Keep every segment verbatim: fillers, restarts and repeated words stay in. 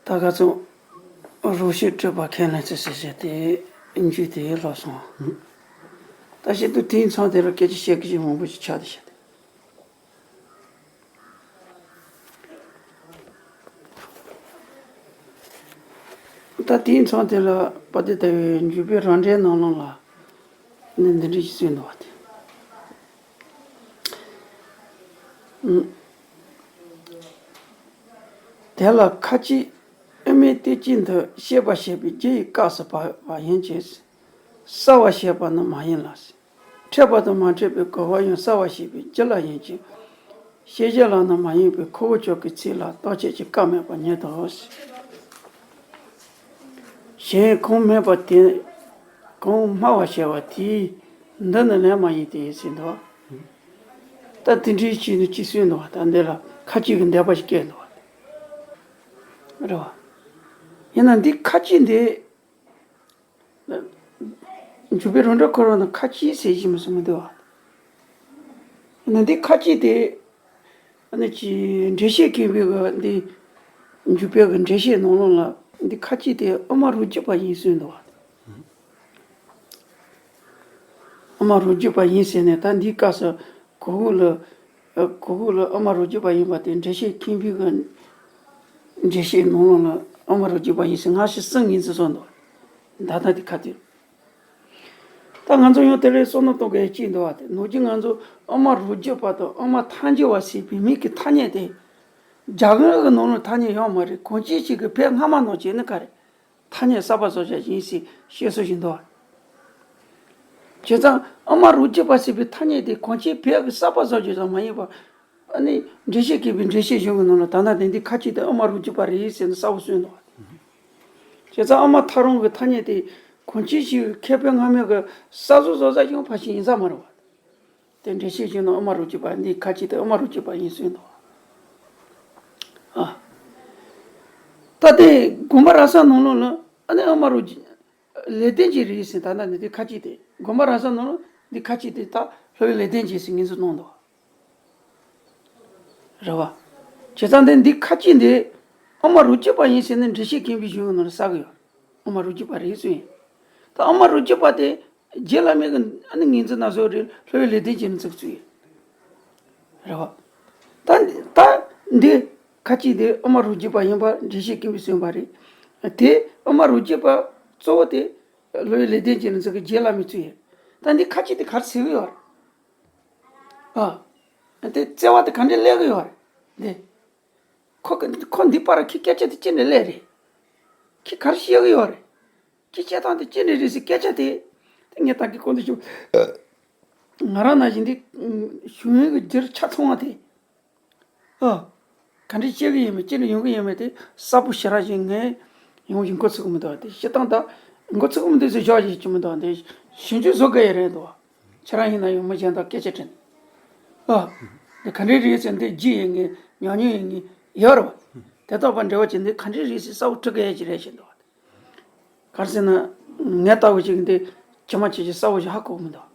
ད་ག་ཚོད་རོགས་ཤིག་སྤྲོད་པ་ཁས་ལེན་ཚེ་ཟེར་བྱས་ཏེ་འཇུས་ཏེ་ལྷག་སོང་། ད་བཤད་དུས་དེའི་མཚམས་དེ་ལ་སྐད་ཆ་བཤད་གི་ཞིག་མང་པོ་ཞིག་ཆགས་ཏེ་བཤད་དེ། ད་དེའི་མཚམས་དེ་ལ་དཔལ་ལྡན་ཟླ་བའི་འཇུག་པའི་རང་འགྲེལ་ནང་ལོགས་ལ་ནི་འདི་འདྲ་ཞིག་གསུངས་འདུག་བ་དེ། དེ་ལ་ཁ་ཅིག་དབུ་མའི་སྟེགས་གཅིག་འདི་བཤད་པ་བྱས་པའི་རྒྱུ་ཡི་སྐབས་སུ་བབ་པ་ཡིན་གྱི། གསལ་བར་བཤད་པ་ནི་མ་ཡིན་ལ། འཕྲད་པ་དང་མ་འཕྲད་པའི་གོ་བ་ཡང་གསལ་བར་བཤད་པའི་རྒྱུ་ལ་ཡིན་གྱི། ཤེས་བྱ་ལ་ནི་མ་ཡིན་པའི་ཁོ་བོ་ཅོག་གི་ཚིག་ལ་བརྟག་དཔྱད་ཀྱི་སྐབས་མེད་པ་ཉིད་དོ། གཞན་གོང་སྨོས་པ་དེ་གོང་སྨྲ་བར་བྱ་བ་དེས་འདི་ནི་ལན་མ་ཡིན་ཏེ་ཟེར་འདུག་ད་དེ་འདྲའི་ཅིག་ནི་ཅིག་གསུངས་འདུག་ད་འདི་ལ་ཁ་ཅིག་གིས་འདོད་པ་ཞིག་སྐྱེས་འདུག་རེད་བ། ཡིན་ན་འདི་ཁ་ཅིག་འདི། འཇུག་པའི་རང་འགྲེལ་འཁོར་བ་ན་ཁ་ཅིག་ཟེར་གྱི་མི་སྲིད་མི་འདུག་བ། ཡིན་ན་འདི་ཁ་ཅིག་དེ། ཨ་ནི་ཅི་འགྲེལ་བཤད་མཁན་པོའི་གི་འདི། འཇུག་པའི་གི་འགྲེལ་བཤད་ནང་ལོགས་ལ་འདི་ཁ་ཅིག་དེ་དབུ་མ་རབ་རྒྱས་པ་ཡིན་གསུངས་འདུག་བ། དབུ་མ་རབ་རྒྱས་པ་ཡིན་ཟེར་ནས་ད་འདིའི་སྐབས་སུ་གོ་བོ་ལ། གོ་བོ་ལ་དབུ་མ་རབ་རྒྱས་པ་ཡིན་པ་དེ་འགྲེལ་བཤད་མཁན་པོའི་གི་འགྲེལ་བཤད་ནང་ལོགས་ལ་དབུ་མ་རབ་རྒྱས་པ་ཡིན་ཟེར་སྔ་ཕྱི་གསུམ་ངོས་འཛིན་སོང་འདུག་ད་ལྟ་དེ་ཁ་དེ། ད་ང་ཚོ་ཡང་དེ་རིང་བསམ་བློ་གཏོང་དགོས་ཡ་གཅིག་འདུག་བ། དེ་ནང་བཞིན་ང་ཚོ་དབུ་མ་རབ་རྒྱས་པ་དང་དབུ་མ་ཐལ་འགྱུར་བ་ཟེར་བའི་མིང་གི་ཐ་སྙད་དེ། རྒྱ་གར་གི་ནང་ལ་ཐ་སྙད་ཡོད་མ་རེད། གང་ཅི་ཞིག་གི་བོད་སྔ་མ་ནང་བྱས་ན་ག་རེ། ཐ་སྙད་གསར་པ་བཟོ་བྱ་ཡིན་ཞེས་བཤད་སྲོལ་ཞིག་འདུག་བ། བྱས་ཙང་དབུ་མ་རབ་རྒྱས་པ་ཟེར་བའི་ཐ་སྙད་དེ་གང་ཅི་བོད་ཀྱི་གསར་པ་བཟོ་རྒྱུ་ཙམ་མ་ཡིན་པར། ཨ་ནི་འགྲེལ་བཤད་མཁན་པོའི་འགྲེལ་བཤད་གཞུང་གི་ནང་ལ་ད་ལྟ་དེ་འདི་ཁ་ཅིག་དེ་དབུ་མ་རབ་རྒྱས་པ་རེད་ཟེར་ནས་གསལ་པོ་གསུངས་འདུག་བ། བྱས་ཙང་དབུ་མ་ཐལ་རང་གི་ཐ་སྙད་དེ་གང་ཅི་ཞིག་མཁས་པའི་སྔ་མའི་གི་གསར་བཟོ་བཟོ་ས་ཡང་ཕལ་ཆེར་ཡིན་ས་མ་རེད་བ། དེ་འགྲེལ་བཤད་བྱས་ན་དབུ་མ་རབ་རྒྱས་པ་འདི་ཁ་ཅིག་དེ་དབུ་མ་རབ་རྒྱས་པ་ཡིན་གསུངས་འདུག་བ། ཨ། ད་དེ་དགོངས་པ་རབ་གསལ་ནང་ལོགས་ལ་ཨ་ནི་དབུ་མ་རབ་རྒྱས། ལེགས་ལྡན་གྱི་རིགས་ཟེར་ད་ལྟ་ནི་འདི་ཁ་ཅིག་དེ་དགོངས་པ་རབ་གསལ་ནང་ལ་འདི་ཁ་ཅིག་དེ་ད་སློབ་དཔོན་ལེགས་ལྡན་གྱི་ཟེར་ངོས་འཛིན་གནང་འདུག་རེད་བ། བྱས་ཙང་དེ་འདི་ཁ་ཅིག་འདི་དབུ་མ་རབ་རྒྱས་པ་ཡིན་ཟེར་ནས་འགྲེལ་བཤད་མཁན་པོའི་གཞུང་ནང་ལ་གསལ་གི་ཡོད། དབུ་མ་རབ་རྒྱས་པ་རེད་གསུངས་ཡིན། ད་དབུ་མ་རབ་རྒྱས་པ་དེ་རྗེ་བླ་མའི་གི་ཨ་ནི་ངོས་འཛིན་སྣ་ཚོགས་རེད། སློབ་དཔོན་ལེགས་ལྡན་གྱི་ནི་ཚིག་གསུངས་ཡིན། རེད་བ། ད་ད་འདི་ཁ་ཅིག་དེ་དབུ་མ་རབ་རྒྱས་པ་ཡིན་པ་འགྲེལ་བཤད་མཁན་པོས་གསུངས་པ་རེད། དེ་དབུ་མ་རབ་རྒྱས་པ་གཙོ་བོ་དེ་སློབ་དཔོན་ལེགས་ལྡན་གྱི་ནི་ཚིག་གི་རྗེ་བླ་མའི་ཚིག་ཡིན། ད་འདི་ཁ་ཅིག་དེ་ག་རེ་ཟེར་གི་ཡོད་རེད། ཨ། དེ་བརྩེ་བ་དེ་ག་འདྲས་སླེབས་གི་ཡོད་རེད། འདི། ཁོ་གི་ཁོ་འདི་པར་ཁྱི་སྐད་ཆ་དེ་ཅི་འདྲས་སླེབས་རེད། ཁྱི་ག་རེ་བཤད་གི་ཡོད་རེད། ཁྱི་བཤད་སྟངས་དེ་ཅི་འདྲས་རེད་ཟེར་སྐད་ཆ་དེ། དེ་ངས་ད་གི་གོང་དུ་ཞུ། ང་རང་ནང་བཞིན་འདི་ཞུ་ཡིན་གི་རྒྱུར་ཆ་ཚང་བ་དེ། ཨ། ག་འདྲས་བཤད་གི་ཡིན་མིན་ཅི་འདྲས་ཡོང་གི་ཡིན་མིན་དེ་གསལ་པོ་ཞེ་དྲག་ཞིག་ངས་ཡོང་བཞིན་འགོ་ཚུགས་གི་མི་འདུག་དེ་བཤད་སྟངས་ད་འགོ་ཚུགས་གི་མི་འདུག་ཟེར་ཞོག་ཞིག་ཅི་མི་འདུག་དེ་ཞིབ་འཇུག་བཟོ་དགོས་ཡ་རེད་འདུག་ཁྱེད་རང་ཡིན་ན་ཡང་མི་གཞན་དང་སྐད་ཆ་དྲིས། ཨ། འདི་ག་འདྲས་རེད་ཟེར་འདི་རྒྱུ་ཡིན་ངེས་ཉམས་མྱོང་ཡིན་ངེས་ཡོད་རེད་བ། དེ་ལྟ་བུ་འབྲེལ་བ་བྱས་འདི་ག་འདྲས་རེད་ཟེར་གསལ་པོ་འཁྲིད་དགོས་ཡ་ཅིག་རེད་ཟེར་འདུག་ག་རེ་ཟེར་ན། ངས་ལྟ་བུ་ཅིག་འདི་ཇི་མ་ཇི་བཞིན་གསལ་པོ་ཞིག་ཧ་གོ་གི་མི་འདུག་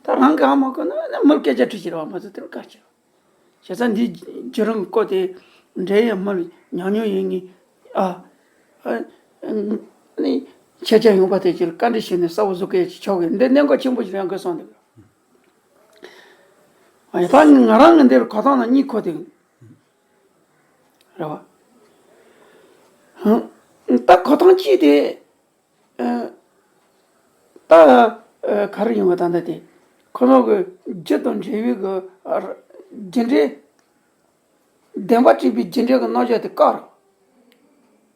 ད་རང་གིས་ཧ་མ་གོ་ན་ནི་མིར་སྐད་ཆ་དྲིས་ཀྱི་རེད་བ་མ་ཚད་དེར་དགའ་ཆེ། བྱས་ཙང་འདི་བརྒྱུད་རིམ་སྐོར་དེ་འབྲེལ་ཡོད་མི་ཉམས་མྱོང་ཡིན་ངེས། ཨ། ཨ། ཨ་ནི་ཁྱེད་ཅག་ཡོང་པ་དེ་ཅིག་བཀའ་འདྲི་བྱས་ནས་གསལ་པོ་བཟོ་གི་ཡ་ཅིག་ཆོག་གི་འདི་གནད་འགག་ཆེན་པོ་ཞིག་ཡང་དགོས་སོང་འདུག་ཨ་ཡ་ད་ང་རང་གི་འདིར་གོ་སྟངས་ལ་གཉིས་གོ་དེ། རེད་བ། ཧང་། ད་གོ་སྟངས་གཅིག་དེ། ཨ། ད། ཨ། ག་རེ་ཡོང་བ་ད་ལྟ་དེ། ཁོ་རང་གི་རྒྱུ་དང་འབྲས་བུའི་གི། ཨ། རྒྱུ་འབྲས། བདེན་པར་གྲུབ་པའི་རྒྱུ་འབྲས་ཀྱི་རྣམ་གཞག་དེ་བཀག་རོགས།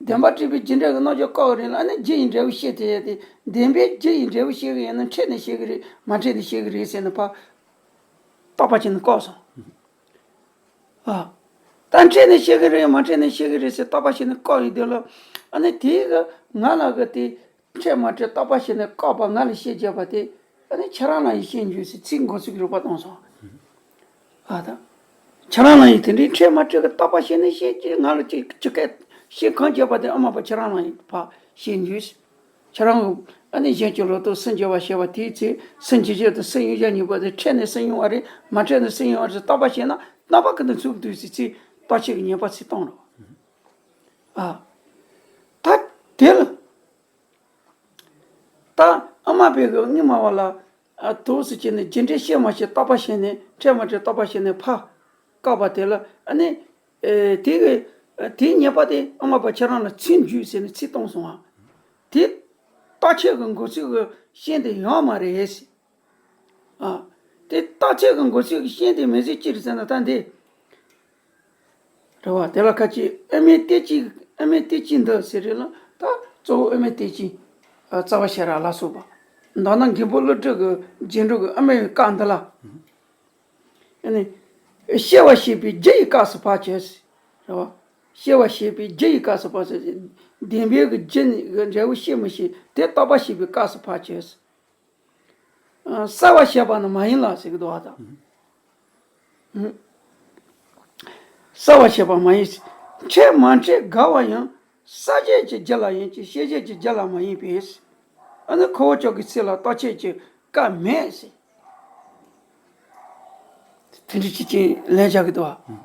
བདེན་པར་གྲུབ་པའི་རྒྱུ་འབྲས་ཀྱི་རྣམ་གཞག་བཀག་པ་རེད་ལ་ནི་རྒྱུ་ཡི་འབྲས་བུ་བཤད་དེ་ཡ་དེ་བདེན་པའི་རྒྱུ་ཡི་འབྲས་བུ་བཤད་གི་ཡིན་ན་འཕྲད་ནས་བཤད་གི་རེད་མ་འཕྲད་ནས་བཤད་གི་རེད་ཟེར་ནས་ཕར། བརྟག་པ་བྱས་ནས་བཀག་སོང་། ཨ། ད་འཕྲད་ནས་བཤད་གི་རེད་མ་འཕྲད་ནས་བཤད་གི་རེད་ཟེར་བརྟག་པ་བྱས་ནས་བཀག་ཡོད་དེ་ལ། ཨ་ནི་དེའི་གི་ང་ལ་གི་དེ། འཕྲད་མ་འཕྲད་བརྟག་པ་བྱས་ནས་བཀག་པ་ང་ལ་བཤད་བྱས་པ་དེ། ཨ་ནི་ཁྱེད་རང་ལ་ཡང་བཤད་འགྱུར་ཟེར་ཚིག་འགོ་ཚུགས་ཀྱི་རོགས་པ་བཏང་སོང་། ཨ་ད། ཁྱེད་རང་ལ་ཡང་དེ་འདྲའི་འཕྲད་མ་འཕྲད་ཀྱི་བརྟག་པ་བྱས་ནས་བཤད་ཀྱི་ང་ལ་ཅིག་ཅི་སྐད་བཤད་གང་བྱས་པ་དེ་ཨ་མ་པ་ཁྱེད་རང་ལ་ཡང་ཕར་བཤད་འགྱུར་ཟེར། ཁྱེད་རང་གི་ཨ་ནི་གཞན་གྱི་ལོ་ཏོག་སུན་འབྱིན་པ་བྱས་པ་དེའི་ཚེ་སུན་འབྱིན་བྱེད་དུ་སུན་ཡོང་བྱ་ཉེས་པ་དེ་འཕྲད་ནས་སུན་ཡོང་བ་རེད་མ་འཕྲད་ནས་སུན་ཡོང་བ་རེད་བརྟག་པ་བྱས་ན་རྣམ་པ་ཀུན་ཏུ་ཚུགས་འདུག་ཟེར་ཚེ་བརྟག་དཔྱད་ཀྱི་ཉེས་པ་ཚིག་བཏང་རོགས། ཨ། ད་དེ་ལ། ད་ཨ་མ་པའི་གི་སྔོན་མ་བ་ལ། ཨ། དུག་སེ་བྱས་ནས་རྒྱུ་འབྲས་ཤེས་མ་ཤེས་རྟོག་པ་བྱས་ནས་འཕྲད་མ་འཕྲད་རྟོག་པ་བྱས་ནས་ཕར་བཀག་པ་དེ་ལ། ཨ་ནི། ཨེ། དེ་གི། ཨ། དེའི་ཉེས་པ་དེ་ཨ་མ་པ་ཁྱེད་རང་ལ་ཚིག་འཇུག་ཟེར་ནས་ཚིག་བཏང་སོང་ཨ། དེ་རྟོག་བཅས་ཀྱི་འགོ་ཚུགས་ཀྱི་ཤན་དེ་ཡོད་མ་རེད། ཨ། དེ་རྟོག་བཅས་ཀྱི་འགོ་ཚུགས་ཀྱི་ཤན་དེ་མེད་ཚུལ་ཅི་རེད་ཟེར་ན། ད་འདི་རེད་བ། དེ་ལ་ཁ་ཅིག་ཨ་མའི་གཏེར་ཆོས། ཨ་མའི་གཏེར་ཆོས་འདི་ཟེར་རེད་ལ། ད་གཙོ་བོ་ཨ་མའི་གཏེར་ཆོས། ཨ། རྩ་བ་ཤེས་རབ་ལ་སོགས་པ། མདོར་ན་མགོན་པོ་ཀླུ་སྒྲུབ་ཀྱི་རྗེས་འགྲོ་གི་ཨ་མའི་བཀའ་འདི་ལ། ཨ་ནི། ཤེས་པ་ཤེས་པའི་རྒྱུ་ཡི་སྐབས་སུ་བབ་ཅེས། རེད་བ། ཤེས་པ་ཤེས་པའི་རྒྱུ་ཡི་སྐབས་སུ་བབ་ཅེས། བདེན་པའི་གི་རྒྱུ་ནི་གི་འབྲས་བུ་ཤེས་མི་ཤེས་དེ་རྟོག་པ་ཤེས་པའི་སྐབས་སུ་བབ་ཅེས། ཨ། གསལ་བར་བཤད་པ་ནི་མ་ཡིན་ལ་ཟེར་གི་འདུག་བ་དང་། ཨ། གསལ་བར་བཤད་པ་མ་ཡིན། འཕྲད་མ་འཕྲད་དགག་པ་ཡང་། གསལ་བྱེད་ཀྱི་རྒྱུ་ལ་ཡིན་གྱི་ཤེས་བྱེད་ཀྱི་རྒྱུ་ལ་མ་ཡིན་པས། ཨ་ནི་ཁོ་བོ་ཅག་གི་ཚིག་ལ་རྟོག་བཅས་ཀྱི་སྐབས་མེད་ཟེར། དེ་འདྲ་ཅིག་ཅིག་ལན་རྒྱག་གི་འདུག་བ།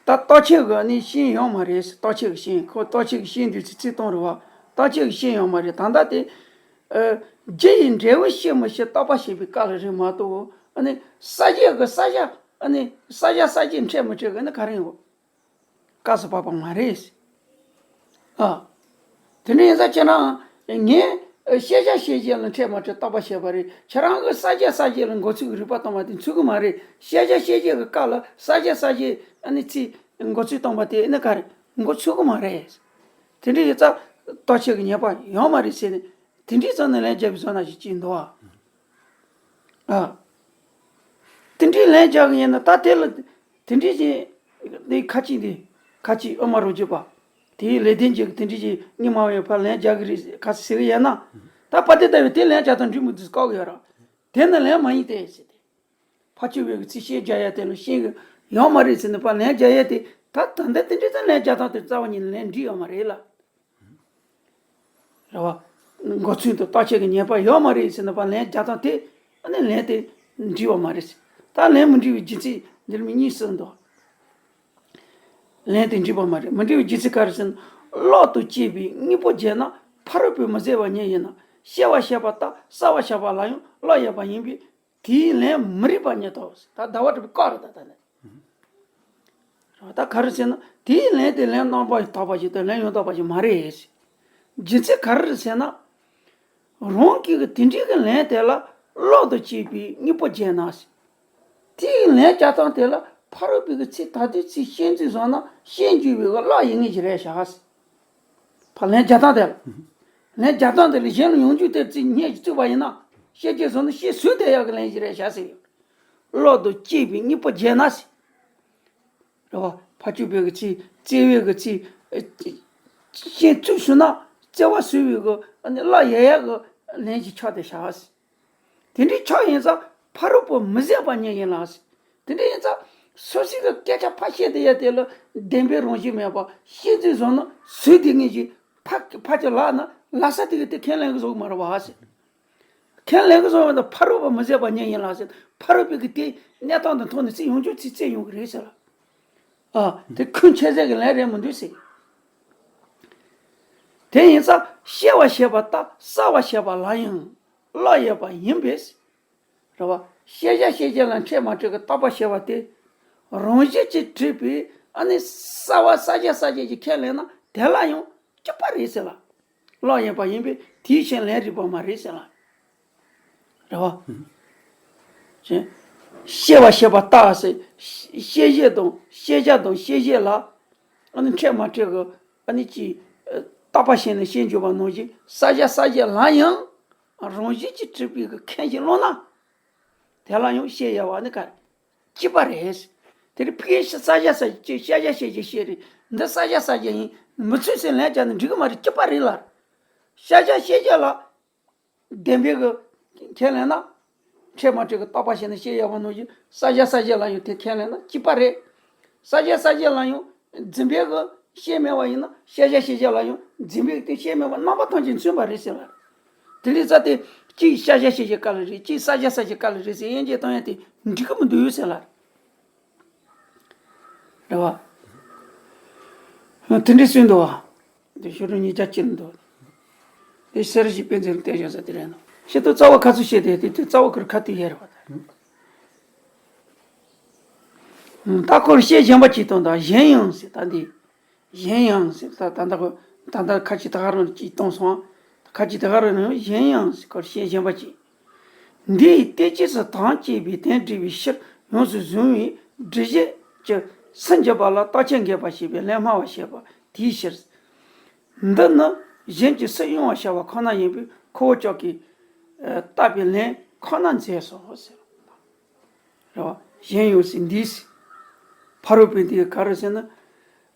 ད་རྟོག་བཅས་ཀྱི་ནི་ཤན་ཡོད་མ་རེད། རྟོག་བཅས་ཀྱི་ཤན། ཁོ་རྟོག་བཅས་ཀྱི་ཤན་འདུས་ཚིག་ཚིག་གཏོང་རུ་བ། རྟོག་བཅས་ཀྱི་ཤན་ཡོད་མ་རེད། ད་ལྟ་དེ། ཨ། རྒྱུ་ཡི་འབྲས་བུ་ཤེས་མི་ཤེས་རྟོག་པ་ཤེས་པའི་སྐབས་ལ་རེད་མ་གཏོགས། ཨ་ནི་གསལ་བྱེད་ཀྱི་གསལ་བྱ། ཨ་ནི་གསལ་བྱ་གསལ་བྱེད་འཕྲད་མི་འཕྲད་ཀྱི་ནི་ག་རེ་ཡོད། སྐབས་སུ་བབ་པ་མ་རེད། ཨ། དེ་འདྲ་ཡིན་ཙང་ཁྱེད་རང་ངས་ཤེས་བྱ་ཤེས་བྱེད་ལ་འཕྲད་མ་འཕྲད་རྟོག་པ་བྱས་པ་རེད། ཁྱེད་རང་གིས་གསལ་བྱ་གསལ་བྱེད་ལ་འགོ་ཚུགས་ཀྱི་རིགས་པ་བཏང་བ་དེ་ཚུགས་ཀྱི་མ་རེད། ཤེས་བྱ་ཤེས་བྱེད་ཀྱི་སྐབས་ལ་གསལ་བྱ་གསལ་བྱེད་ཨ་ནི་ཚིག་འགོ་ཚུགས་བཏང་བ་དེ་ནི་ག་རེ་འགོ་ཚུགས་ཀྱི་མ་རེད། དེ་འདྲ་ཡིན་ཙང་རྟོག་བཅས་ཀྱི་ཉེས་པ་ཡོད་མ་རེད་ཟེར་ནས། དེ་འདྲའི་ཚོ་ནས་ལན་རྒྱག་པའི་བཟོ་ན་ཞིག་ཅིག་འདུག་ཨ། ཨ། དེ་འདྲའི་ལན་རྒྱག་གི་ཡིན་ན་ད་དེ་ལ། དེ་འདྲའི་ཞིག་འདི་ཁ་ཅིག་འདི། ཁ་ཅིག་ཨ་མ་རང་རྒྱུད་པ། དེའི་ལས་དོན་གྱི་དེ་འདྲའི་ཞིག་སྔོན་མ་བའི་ཕར་ལན་རྒྱག་གི་རེད་ཁ་ཟེར་གི་ཡོད་ན། ད་པ་དེ་ལྟ་བུའི་དེ་ལན་རྒྱག་སྟངས་འགྲིག་མི་འདུག་བཀག་གི་ཡོད་ར། དེ་ནི་ལན་མ་ཡིན་ཏེ་ཟེར་ཏེ། ཕར་ཕྱོགས་པའི་གི་ཚིག་ཤན་རྒྱག་ཡ་དེ་ལ་ཤན་གི་ཡོད་མ་རེད་ཟེར་ནས་ཕར་ལན་རྒྱག་ཡ་དེ། ད་ད་ལྟ་དེ་འདྲའི་ད་ལན་རྒྱག་སྟངས་དེ་རྩ་བ་ཉིད་ནས་ལན་འགྲིག་ཡོད་མ་རེད་ལ། རེད་བ། འགོ་ཚུགས་དང་རྟོག་བཅས་ཀྱི་ཉེས་པ་ཡོད་མ་རེད་ཟེར་ན་ཕར་ལན་རྒྱག་སྟངས་དེ། ཨ་ནི་ལན་དེ་འགྲིག་པ་མ་རེད། ད་ལན་མི་འགྲིག་པའི་རྒྱུ་མཚན་འདིར་མི་གཉིས་སུ་འདུག་ལན་དེ་འགྲིག་པ་མ་རེད། མི་འགྲིག་པའི་རྒྱུ་མཚན་ག་རེ་ཟེར་ན། གློག་ཏུ་སྐྱེས་པའི་དངོས་པོ་བརྗོད་ན། ཕ་རོལ་པོས་མི་བཟད་པ་ཉིད་ཡིན་ན། ཤེས་པ་ཤེས་པ་རྟག་གསལ་བར་བྱ་བ་ལ་ཡང་གློག་ཡོད་པ་ཡིན་པས། དེའི་ལན་མི་རིགས་པ་ཉིད་དོ། ད་ཟླ་བ་གྲགས་པའི་བཀའ་རེད་ད་ལྟ་ནས། ད་ག་རེ་ཟེར་ན། དེའི་ལན་དེ་ལན་རྣམ་པར་དག་པ་ཞིག་དང་ལན་ཡང་དག་པ་ཞིག་མ་རེད། རྒྱུ་མཚན་ག་རེ་རེད་ཟེར་ན། རང་གི་གི་དེ་འདྲའི་གི་ལན་དེ་ལ་གློག་ཏུ་སྐྱེས་པའི་དངོས་པོ་བརྗོད་ན་ཟེར། དེའི་ལན་རྒྱག་སྟངས་དེ་ལ་ཕ་རོལ་པོའི་གི་ཚིག་ད་དུས་ཚིག་ཤན་འཛིན་བཟོ་ན་ཤན་འཛིན་པའི་གི་གློག་ཡིན་ངེས་ཀྱི་རེད་བཞག་ཟེར། ཕར་ལན་རྒྱག་སྟངས་དེ་ལ། ལན་རྒྱག་སྟངས་དེ་ལ་གཞན་ལ་ཡོང་རྒྱུ་དེར་ཚིག་སྙད་ཀྱིས་བཙུགས་པ་ཡིན་ན། ཤན་འཛིན་བཟོ་ན་ཤན་བཟོས་བསྡད་ཡག་གི་ལན་ཞིག་རེད་བཞག་ཟེར་ཡོད། གློག་ཏུ་སྐྱེས་པའི་དངོས་པོ་བརྗོད་ན་ཟེར། རེད་བ། ཕར་ཕྱོགས་པའི་གི་ཚིག་བརྩེ་བའི་གི་ཚིག་ཨེ། ཤན་བཙུགས་སོང་ན་བརྩེ་བ་བཟོ་བའི་གི་ཨ་ནི་གློག་ཡལ་ཡག་གི་ལན་ཞིག་ཆགས་བསྡད་བཞག་ཟེར། དེ་འདྲའི་ཆགས་ཡིན་ཙང་ཕ་རོལ་པོ་མི་བཟད་པ་ཉིད་ཡིན་ལ་ཟེར། དེ་འདྲ་ཡིན་ཙང་སོ་སོའི་གི་སྐད་ཆ་ཕར་བཤད་བསྡད་ཡ་དེ་ལ་བདེན་པའི་རང་བཞིན་མེད་པ་ཤན་འཛིན་བཟོ་ན་བཟོས་བསྡད་ངེས་ཀྱི། ཕ་ཕ་ཅིག་ལབ་ན་ལབ་ས་དེ་གི་དེ་ཁས་ལེན་གི་བཟོ་གི་མ་རེད་བ་ཟེར། ཁས་ལེན་གི་བཟོ་བ་དང་ཕ་རོལ་པོ་མི་བཟད་པ་ཉིད་ཡིན་ལ་ཟེར། ཕ་རོལ་པོའི་གི་དེ་གནས་སྟངས་དང་མཐུན་ནས་ཚིག་ཡོང་རྒྱུ་ཚིག་བཙལ་ཡོང་གི་རེད་ཟེར་ལ། ཨ། དེ་ཁུངས་འཁྱེར་ས་གི་ལན་རེད་མི་འདུག་ཟེར། དེ་ཡིན་ཙང་ཤེས་པར་བྱེད་པ་རྟག་གསལ་བར་བྱེད་པ་ལ་ཡང་གློག་ཡོད་པ་ཡིན་པས། རེད་བ། ཤེས་བྱ་ཤེས་བྱེད་ལ་འཕྲད་མ་འཕྲད་ཀྱི་རྟོག་པ་བྱེད་པ་དེ། རང་བཞིན་གྱིས་གྲུབ་པའི་ཨ་ནི་གསལ་བ་གསལ་བྱེད་གསལ་བྱེད་ཀྱི་ཁས་ལེན་ན་དེ་ལ་ཡང་གཅིག་པ་རེད་ཟེར་ལ། གློག་ཡོད་པ་ཡིན་པས་དེའི་ཕྱིར་ལན་རིགས་པ་མ་རེད་ཟེར་ལ། རེད་བ། ཤེས་པར་བྱེད་པ་རྟག་ཟེར། ཤེས་བྱེད་དང་ཤེས་བྱ་དང་ཤེས་བྱེད་ལ་ཨ་ནི་འཕྲད་མ་འཕྲད་ཀྱི་ཨ་ནི་ཅིག་རྟོག་པ་བྱས་ནས་ཤན་འཇོག་པ་ནང་བཞིན་གསལ་བྱ་གསལ་བྱེད་ལ་ཡང་རང་བཞིན་གྱིས་གྲུབ་པའི་གི་ཁས་ཤིག་བླངས་ན། དེ་ལ་ཡང་ཤེས་ཡོད་པ་ནི་ག་རེ། གཅིག་པ་རེད། དེ་རིང་ཕ་གིའི་ཤ་གསལ་བྱ་གསལ་བྱེད་ཅེས་བྱ་བྱ་ཤེས་བྱེད་ཤེས་རེད། འདི་གསལ་བྱ་གསལ་བྱེད་ཡིན། མི་ཚུགས་ཟེར་ལན་བརྒྱབ་ན་འགྲིག་གི་མ་རེད། གཅིག་པ་རེད་ལ། བྱ་བྱ་ཤེས་བྱེད་ལ་བདེན་པའི་གི་ཁས་ལེན་ན། འཕྲད་མ་འཕྲད་ཀྱི་རྟོག་པ་བྱས་ནས་ཤེས་ཡོད་པ་ནང་བཞིན་གསལ་བྱ་གསལ་བྱེད་ལ་ཡང་དེ་ཁས་ལེན་ན་གཅིག་པ་རེད། གསལ་བྱ་གསལ་བྱེད་ལ་ཡང་འཛིན་པའི་གི་ཤེས་མེད་པ་ཡིན་ན་བྱ་བྱ་ཤེས་བྱེད་ལ་ཡང་འཛིན་པའི་གི་དེ་ཤེས་མེད་པ་རྣམ་པ་ཐམས་ཅད་མཚོན་པ་རེད་ཟེར་ལ། དེ་ལས་རྩ་དེ་གཅིག་བྱ་བྱ་ཤེས་བྱེད་ག་ལ་རེད། གཅིག་གསལ་བྱ་གསལ་བྱེད་ག་ལ་རེད་ཟེར་དབྱེ་འབྱེད་གཏོང་ཡ་དེ་འགྲིག་གི་མི་འདུག་ཟེར་ལ། རེད་བ། དེ་འདྲའི་སུན་འདུག་བ། འདི་ཤོ་རུ་ཉིས་བརྒྱ་ཅིག་འདུག་འདི་གསེར་བཞི་པད་ཚལ་བསྟན་བཞག་ས་དེ་རེད་ན། ཤེས་རྟོགས་རྩ་བ་ཁ་ཚུར་བཤད་དེ་དེ་དེ་རྩ་བ་ཁུར་ཁ་དེ་ཡེ་རེད་བ། ད་ཁོར་བཤད་གཞན་པ་ཅིག་གཏོང་དང་གཞན་ཡང་ཟེར་ད་འདི། གཞན་ཡང་ཟེར་ད་ད་ད་ད་ད་ཁ་ཅིག་ད་ག་རང་ཅིག་གཏོང་སོང་། ཁ་ཅིག་ད་ག་རང་ཡང་གཞན་ཡང་ཟེར་ཁོར་བཤད་གཞན་པ་ཅིག་འདི་ཡི་སྟེ་ཅི་སུ་དང་བཅས་པའི་དོན་བྲི་བའི་ཕྱིར་ཡོངས་སུ་བཟུང་བའི་འབྲི་བྱེད་ཀྱི་སུ་འགྱུར་བ་ལ་རྟག་ཆད་འགལ་བ་ཞེས་པའི་ལན་སྨྲ་བར་བྱེད་པ་དེའི་ཕྱིར། འདི་ནི་གཞན་གྱི་སུ་དབྱུང་བར་བྱ་བ་ཁོ་ན་ཡིན་པས་ཁོ་བོ་ཅག་གིས་བཏགས་པའི་ལན་ཁོ་ན་མཛེས་སོ་ཟེར། རེད་བ། གཞན་ཡང་ཟེར་འདིས། ཕ་རོལ་པོས་འདི་ག་རེ་ཟེར་ན།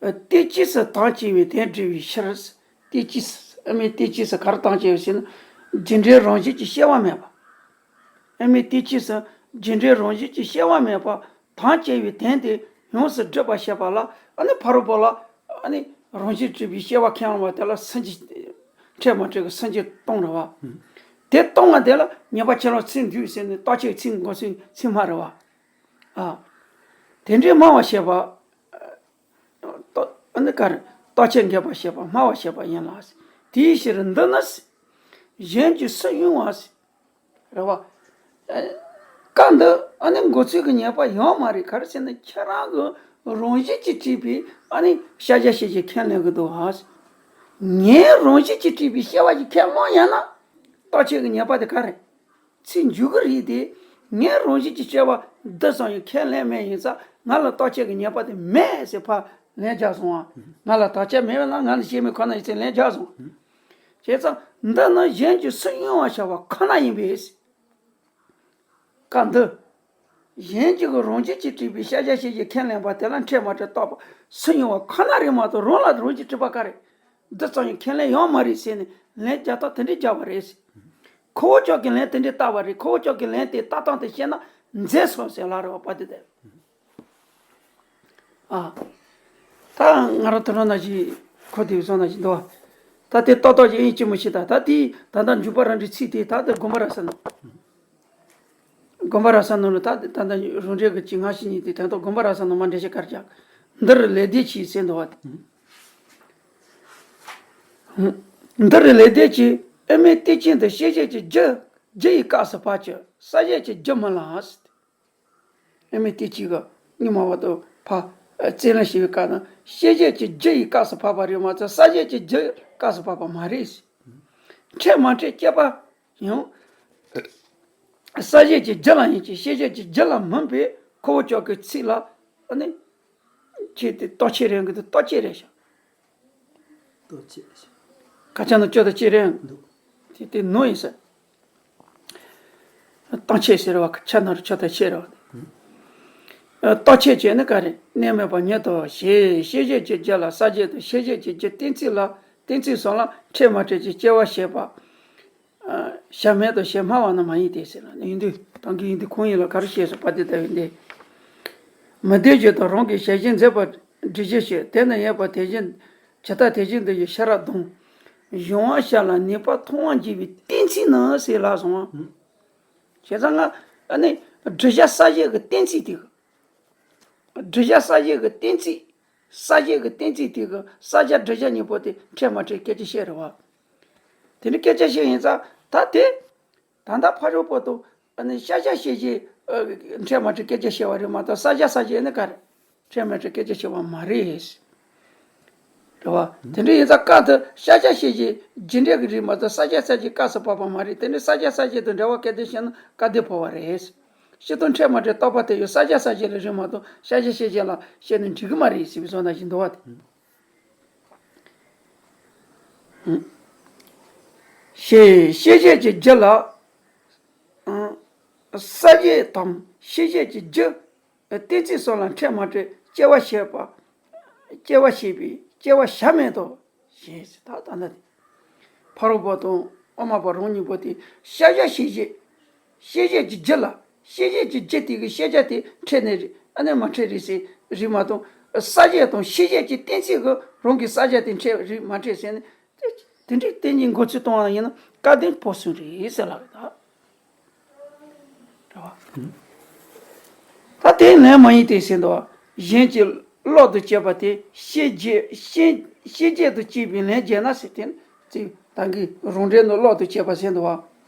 སྟེ་ཅི་སུ་དང་བཅས་པའི་དོན་བྲི་བའི་ཕྱིར། སྟེ་ཅི་སུ་ཨ་མའི་སྟེ་ཅི་སུ་ག་རེ་དང་བཅས་པའི་ཟེར་ན། རྒྱུ་འབྲས་རང་བཞིན་གྱི་སྐྱེ་བ་མེད་པ། ཨ་མའི་སྟེ་ཅི་སུ་རྒྱུ་འབྲས་རང་བཞིན་གྱི་སྐྱེ་བ་མེད་པ་དང་བཅས་པའི་དོན་དེ་ཡོངས་སུ་སྒྲུབ་པར་བྱེད་པ་ལ་ཨ་ནི་ཕ་རོལ་པོ་ལ་ཨ་ནི་རང་བཞིན་གྲུབ་པའི་སྐྱེ་བ་ཁས་བླངས་པ་དེ་ལ་སུན་འབྱིན། འཕྲད་མ་འཕྲད་ཀྱི་སུན་འབྱིན་སྟོང་རེད་བ། དེ་སྟོང་བ་དེ་ལ་ཉན་པ་ཁས་བླངས་ཚིག་མདུད་ཟེར་ནས་རྟག་ཆད་ཚིག་འགོ་ཚུགས་ཚིག་སྨྲ་རེད་བ། ཨ། དེ་འདྲའི་སྨྲ་བར་བྱེད་པ། ཨ་ནི་ག་རེ། རྟག་ཆད་འགལ་བར་བྱེད་པ་སྨྲ་བར་བྱེད་པ་ཡིན་ལ། དེའི་ཕྱིར་འདི་ནི། གཞན་གྱི་སུ་དབྱུང་བ། རེད་བ། ཨ། བཀའ་འདི་ཨ་ནི་འགོ་ཚུགས་ཀྱི་ཉན་པ་ཡོད་མ་རེད་ག་རེ་ཟེར་ན་ཁྱེད་རང་གི་རང་བཞིན་གྱིས་བྲིས་པའི་ཨ་ནི་ཤ་རྒྱགས་ཤེས་བྱའི་ཁས་ལེན་གྱི་འདུག་ཨ། ངའི་རང་བཞིན་གྱིས་བྲིས་པའི་སྐྱེ་བ་ཞིག་ཁས་བླངས་ཡང་ན་རྟག་ཆད་ཀྱི་ཉན་པ་དེ་ག་རེད། ཚིག་མཇུག་གི་རིགས་དེ། ངའི་རང་བཞིན་གྱི་སྐྱེ་བ་འདི་ཙམ་ཡང་ཁས་ལེན་མེད་ཡིན་ཙང་ང་ལ་རྟག་ཆད་ཀྱི་ཉན་པ་དེ་མེད་ཟེར་ཕར་ལན་རྒྱག་སོང་ཨ། ང་ལ་རྟག་ཆད་མེད་པས་ན་ང་ནི་སྐྱེ་མེད་ཁོ་ན་ཡིན་ཚེ་ལན་རྒྱག་སོང་། བྱས་ཙང་འདི་ནི་གཞན་གྱི་སུ་དབྱུང་བར་བྱ་བ་ཁོ་ན་ཡིན་པས། བཀའ་འདི། གཞན་གྱི་རང་བཞིན་གྱིས་བྲིས་པའི་ཤ་རྒྱགས་ཤེས་བྱའི་ཁས་ལེན་པ་དེ་ལ་འཕྲད་མ་འཕྲད་རྟོག་པ་སུ་དབྱུང་བ་ཁོ་ན་རེད་མ་གཏོགས་རང་ལ་རང་བཞིན་གྲུབ་པ་ག་རེ། འདི་ཙམ་ཡང་ཁས་ལེན་ཡོད་མ་རེད་ཟེར་ནས་ལན་རྒྱག་སྟངས་དེ་འདྲས་རྒྱག་པ་རེད། ཁོ་བོ་ཅག་གིས་ལན་དེ་འདྲས་བཏབ་པ་རེད། ཁོ་བོ་ཅག་གིས་ལན་དེ་བཏབ་སྟངས་དེ་བཤད་ན་མཛེས་སོང་ཟེར་ལབ་རེད་བ་པ་དེ་དེ། ཨ། ད་ང་རང་དུ་རང་ན་ཞིག་ཁོ་དེ་བཟོ་ན་ཞིག་འདུག་བ། ད་དེ་ཏོག་ཏོག་ཅིག་ཨིན་ཅི་མི་ཤེས་ད་ད་དེ་ད་ལྟ་འཇུག་པ་རང་འདྲའི་ཚིག་དེ་ད་ལྟ་དགོན་པ་ར་ས་ནང་། དགོན་པ་ར་ས་ནང་ལ་ད་ད་ལྟ་རང་འདྲའི་གི་ཅིག་སྔ་ཕྱི་གཉིས་དེ་དེ་ད་དགོན་པ་ར་ས་ནང་མ་འདྲེ་ཤེས་གར་ཅག་འདིར་ལས་དེ་ཆི་ཟེར་འདུག་བ་དེ། འདིར་ལས་དེ་ཆི་ཨེ་མའི་སྟེ་ཅི་འདི་ཤེས་བྱེད་ཀྱི་རྒྱུ་རྒྱུ་ཡི་སྐབས་སུ་བབ་ཀྱི་ས་བྱད་ཀྱི་རྒྱུ་མིན་ལ། ཨེ་མའི་སྟེ་ཅི་གི་སྔོན་མ་བར་དུ་ཕ་རྩོད་ལེན་བྱེད་པའི་སྐབས་ན་ཤེས་བྱེད་ཀྱི་རྒྱུ་ཡི་སྐབས་སུ་བབ་པ་རེད་མ་གཏོགས་ས་བྱད་ཀྱི་རྒྱུ་སྐབས་སུ་བབ་པ་མ་རེད། འཕྲད་མ་འཕྲད་སྐྱེས་པ་ཡང་ས་བྱད་ཀྱི་རྒྱུ་ལ་ཡིན་གྱི་ཤེས་བྱེད་ཀྱི་རྒྱུ་ལ་མིན་པས་ཁོ་བོ་ཅག་གི་ཚིག་ལ་ཨ་ནི་ཁྱེད་དེ་རྟག་ཆད་རེད་གི་དེ་རྟག་ཆད་རེད་ཤག་རྟག་ཆད་རེད་ཤག་ཁ་ཆ་ན་ཆོ་དང་ཆད་རེད་འདུག་དེ་དེ་ནོ་ཡིན་ས། རྟག་ཆད་ཟེར་བ་ཁ་ཆ་ན་རུ་ཆོ་དང་ཆད་རེད་བ། རྟག་ཆད་བྱས་ནི་ག་རེ་གནས་མེད་པ་ཉིད་དོ་ཞེས་ཤེས་བྱེད་ཀྱི་རྒྱུ་ལ་ས་བྱད་དང་ཤེས་བྱེད་ཀྱི་རྒྱུ་གཏན་ཚིགས་ལ་གཏན་ཚིགས་སོགས་ལ་འཕྲད་མ་འཕྲད་ཀྱི་སྐྱེ་བ་བྱེད་པ། བྱ་མེད་དོ་ཞེས་སྨྲ་བ་ནི་མ་ཡིན་ཏེ་ཟེར་ན་ཡིན་དུས་དང་གི་ཡིན་དུས་ཁོང་ཡིན་ལ་ག་རེ་བཤད་སོ་པ་དེ་ལྟ་བུ་འདི། མི་ལྡན་བཞིན་དུ་རང་གི་ཞལ་བཞིན་མཛེས་པར་འབྲི་བྱེད་ཕྱིར་དེ་ནི་ཡོད་པ་དེ་བཞིན་ཇི་ལྟ་དེ་བཞིན་དུ་ཡི་ཤེས་རབ་དང་། གཞན་དབང་ཤར་ལ་ནུས་པ་མཐོང་བར་འགྱུར་བའི་གཏན་ཚིགས་ནི་ཟེར་ལ་སོང་བ། བྱས་ཙང་ང་ཨ་ནི་བྲི་བྱ་ས་བྱད་ཀྱི་གཏན་ཚིགས་དེ་གི། བྲི་བྱ་ས་བྱད་ཀྱི་གཏན་ཚིགས། ས་བྱད་ཀྱི་གཏན་ཚིགས་དེ་གི་ས་བྱ་བྲི་བྱ་གཉིས་པོ་དེ་འཕྲད་མ་འཕྲད་སྐད་ཆ་བཤད་རེད་བ། དེ་ནི་སྐད་ཆ་བཤད་ཡིན་ཙང་ད་དེ། ད་ལྟ་ཕ་རོལ་པོ་དང་ཨ་ནི་ཤ་བྱ་ཤེས་བྱའི་ཨ་འཕྲད་མ་འཕྲད་སྐད་ཆ་བཤད་པ་རེད་མ་གཏོགས་ས་བྱ་ས་བྱད་ནི་ག་རེ་འཕྲད་མ་འཕྲད་སྐད་ཆ་བཤད་པ་མ་རེད། རེད་བ། དེ་འདྲ་ཡིན་ཙང་སྐབས་དེ་ཤ་བྱ་ཤེས་བྱའི་རྒྱུ་འབྲས་ཀྱི་རིགས་མ་གཏོགས་ས་བྱ་ས་བྱའི་སྐབས་སུ་བབ་པ་མ་རེད། དེ་ནི་ས་བྱ་ས་བྱད་དང་འབྲེལ་བ་གལ་ཏེ་བཤད་ན་སྐབས་དེ་བབ་པ་རེད། སྤྱིར་བཏང་འཕྲད་མ་འཕྲད་རྟོག་པ་དེ་ཡང་ས་བྱ་ས་བྱད་ལ་རེད་མ་གཏོགས་ཤ་བྱ་ཤེས་བྱ་ལ་བཤད་ན་འགྲིག་གི་མ་རེད་ཟེར་བའི་བཟོ་ལྟ་ཞིག་འདུག་བ་དེ། ཞེས་ཤེས་བྱེད་ཀྱི་རྒྱུ་ལ། ས་བྱད་དམ་ཤེས་བྱེད་ཀྱི་རྒྱུ། གཏན་ཚིགས་སོགས་ལ་འཕྲད་མ་འཕྲད་སྐྱེ་བ་བྱེད་པ། སྐྱེ་བ་བྱེད་པའི་སྐྱེ་བ་བྱ་མེད་དོ། ཞེས་ད་ལྟ་ན་དེ། ཕ་རོལ་པོ་དང་དབུ་མ་པ་རང་གཉིས་པོ་དེ་ཤ་བྱ་ཤེས་བྱེད། ཤེས་བྱེད་ཀྱི་རྒྱུ་ལ་ཤེས་བྱེད་ཀྱི་རྒྱུ་དེ་གི་ཤེས་བྱ་དེ་འཕྲད་ནས་རེད་ཨ་ནི་མ་འཕྲད་རེད་ཟེར་རེད་མ་གཏོགས་ས་བྱད་དང་ཤེས་བྱེད་ཀྱི་གཏན་ཚིགས་ཀྱི་རང་གི་ས་བྱ་དེ་འཕྲད་རེད་མ་འཕྲད་ཟེར་ནས་དེ་འདྲའི་གཏན་གྱི་འགོ་ཚུལ་གཏོང་བ་ཡིན་ན་སྐལ་ལྡན་ཕོ་སུན་རེད་ཟེར་ལབ་རེད་ད། རེད་བ། ད་དེ་ལན་མ་ཡིན་ཏེ་ཟེར་འདུག་བ། གཞན་གྱི་ ཀློག་ཏུ་བྱེད་པ་དེ་ཤེས་བྱེད་ཤེས་ཤེས་བྱེད་དུ་བྱས་པའི་ལན་བརྒྱབ་ན་ཟེར་དེ་ནི་ཚིག་ད་གིན་རང་འགྲེལ་ནང་ཀློག་ཏུ་བྱེད་པ་ཟེར་འདུག་བ།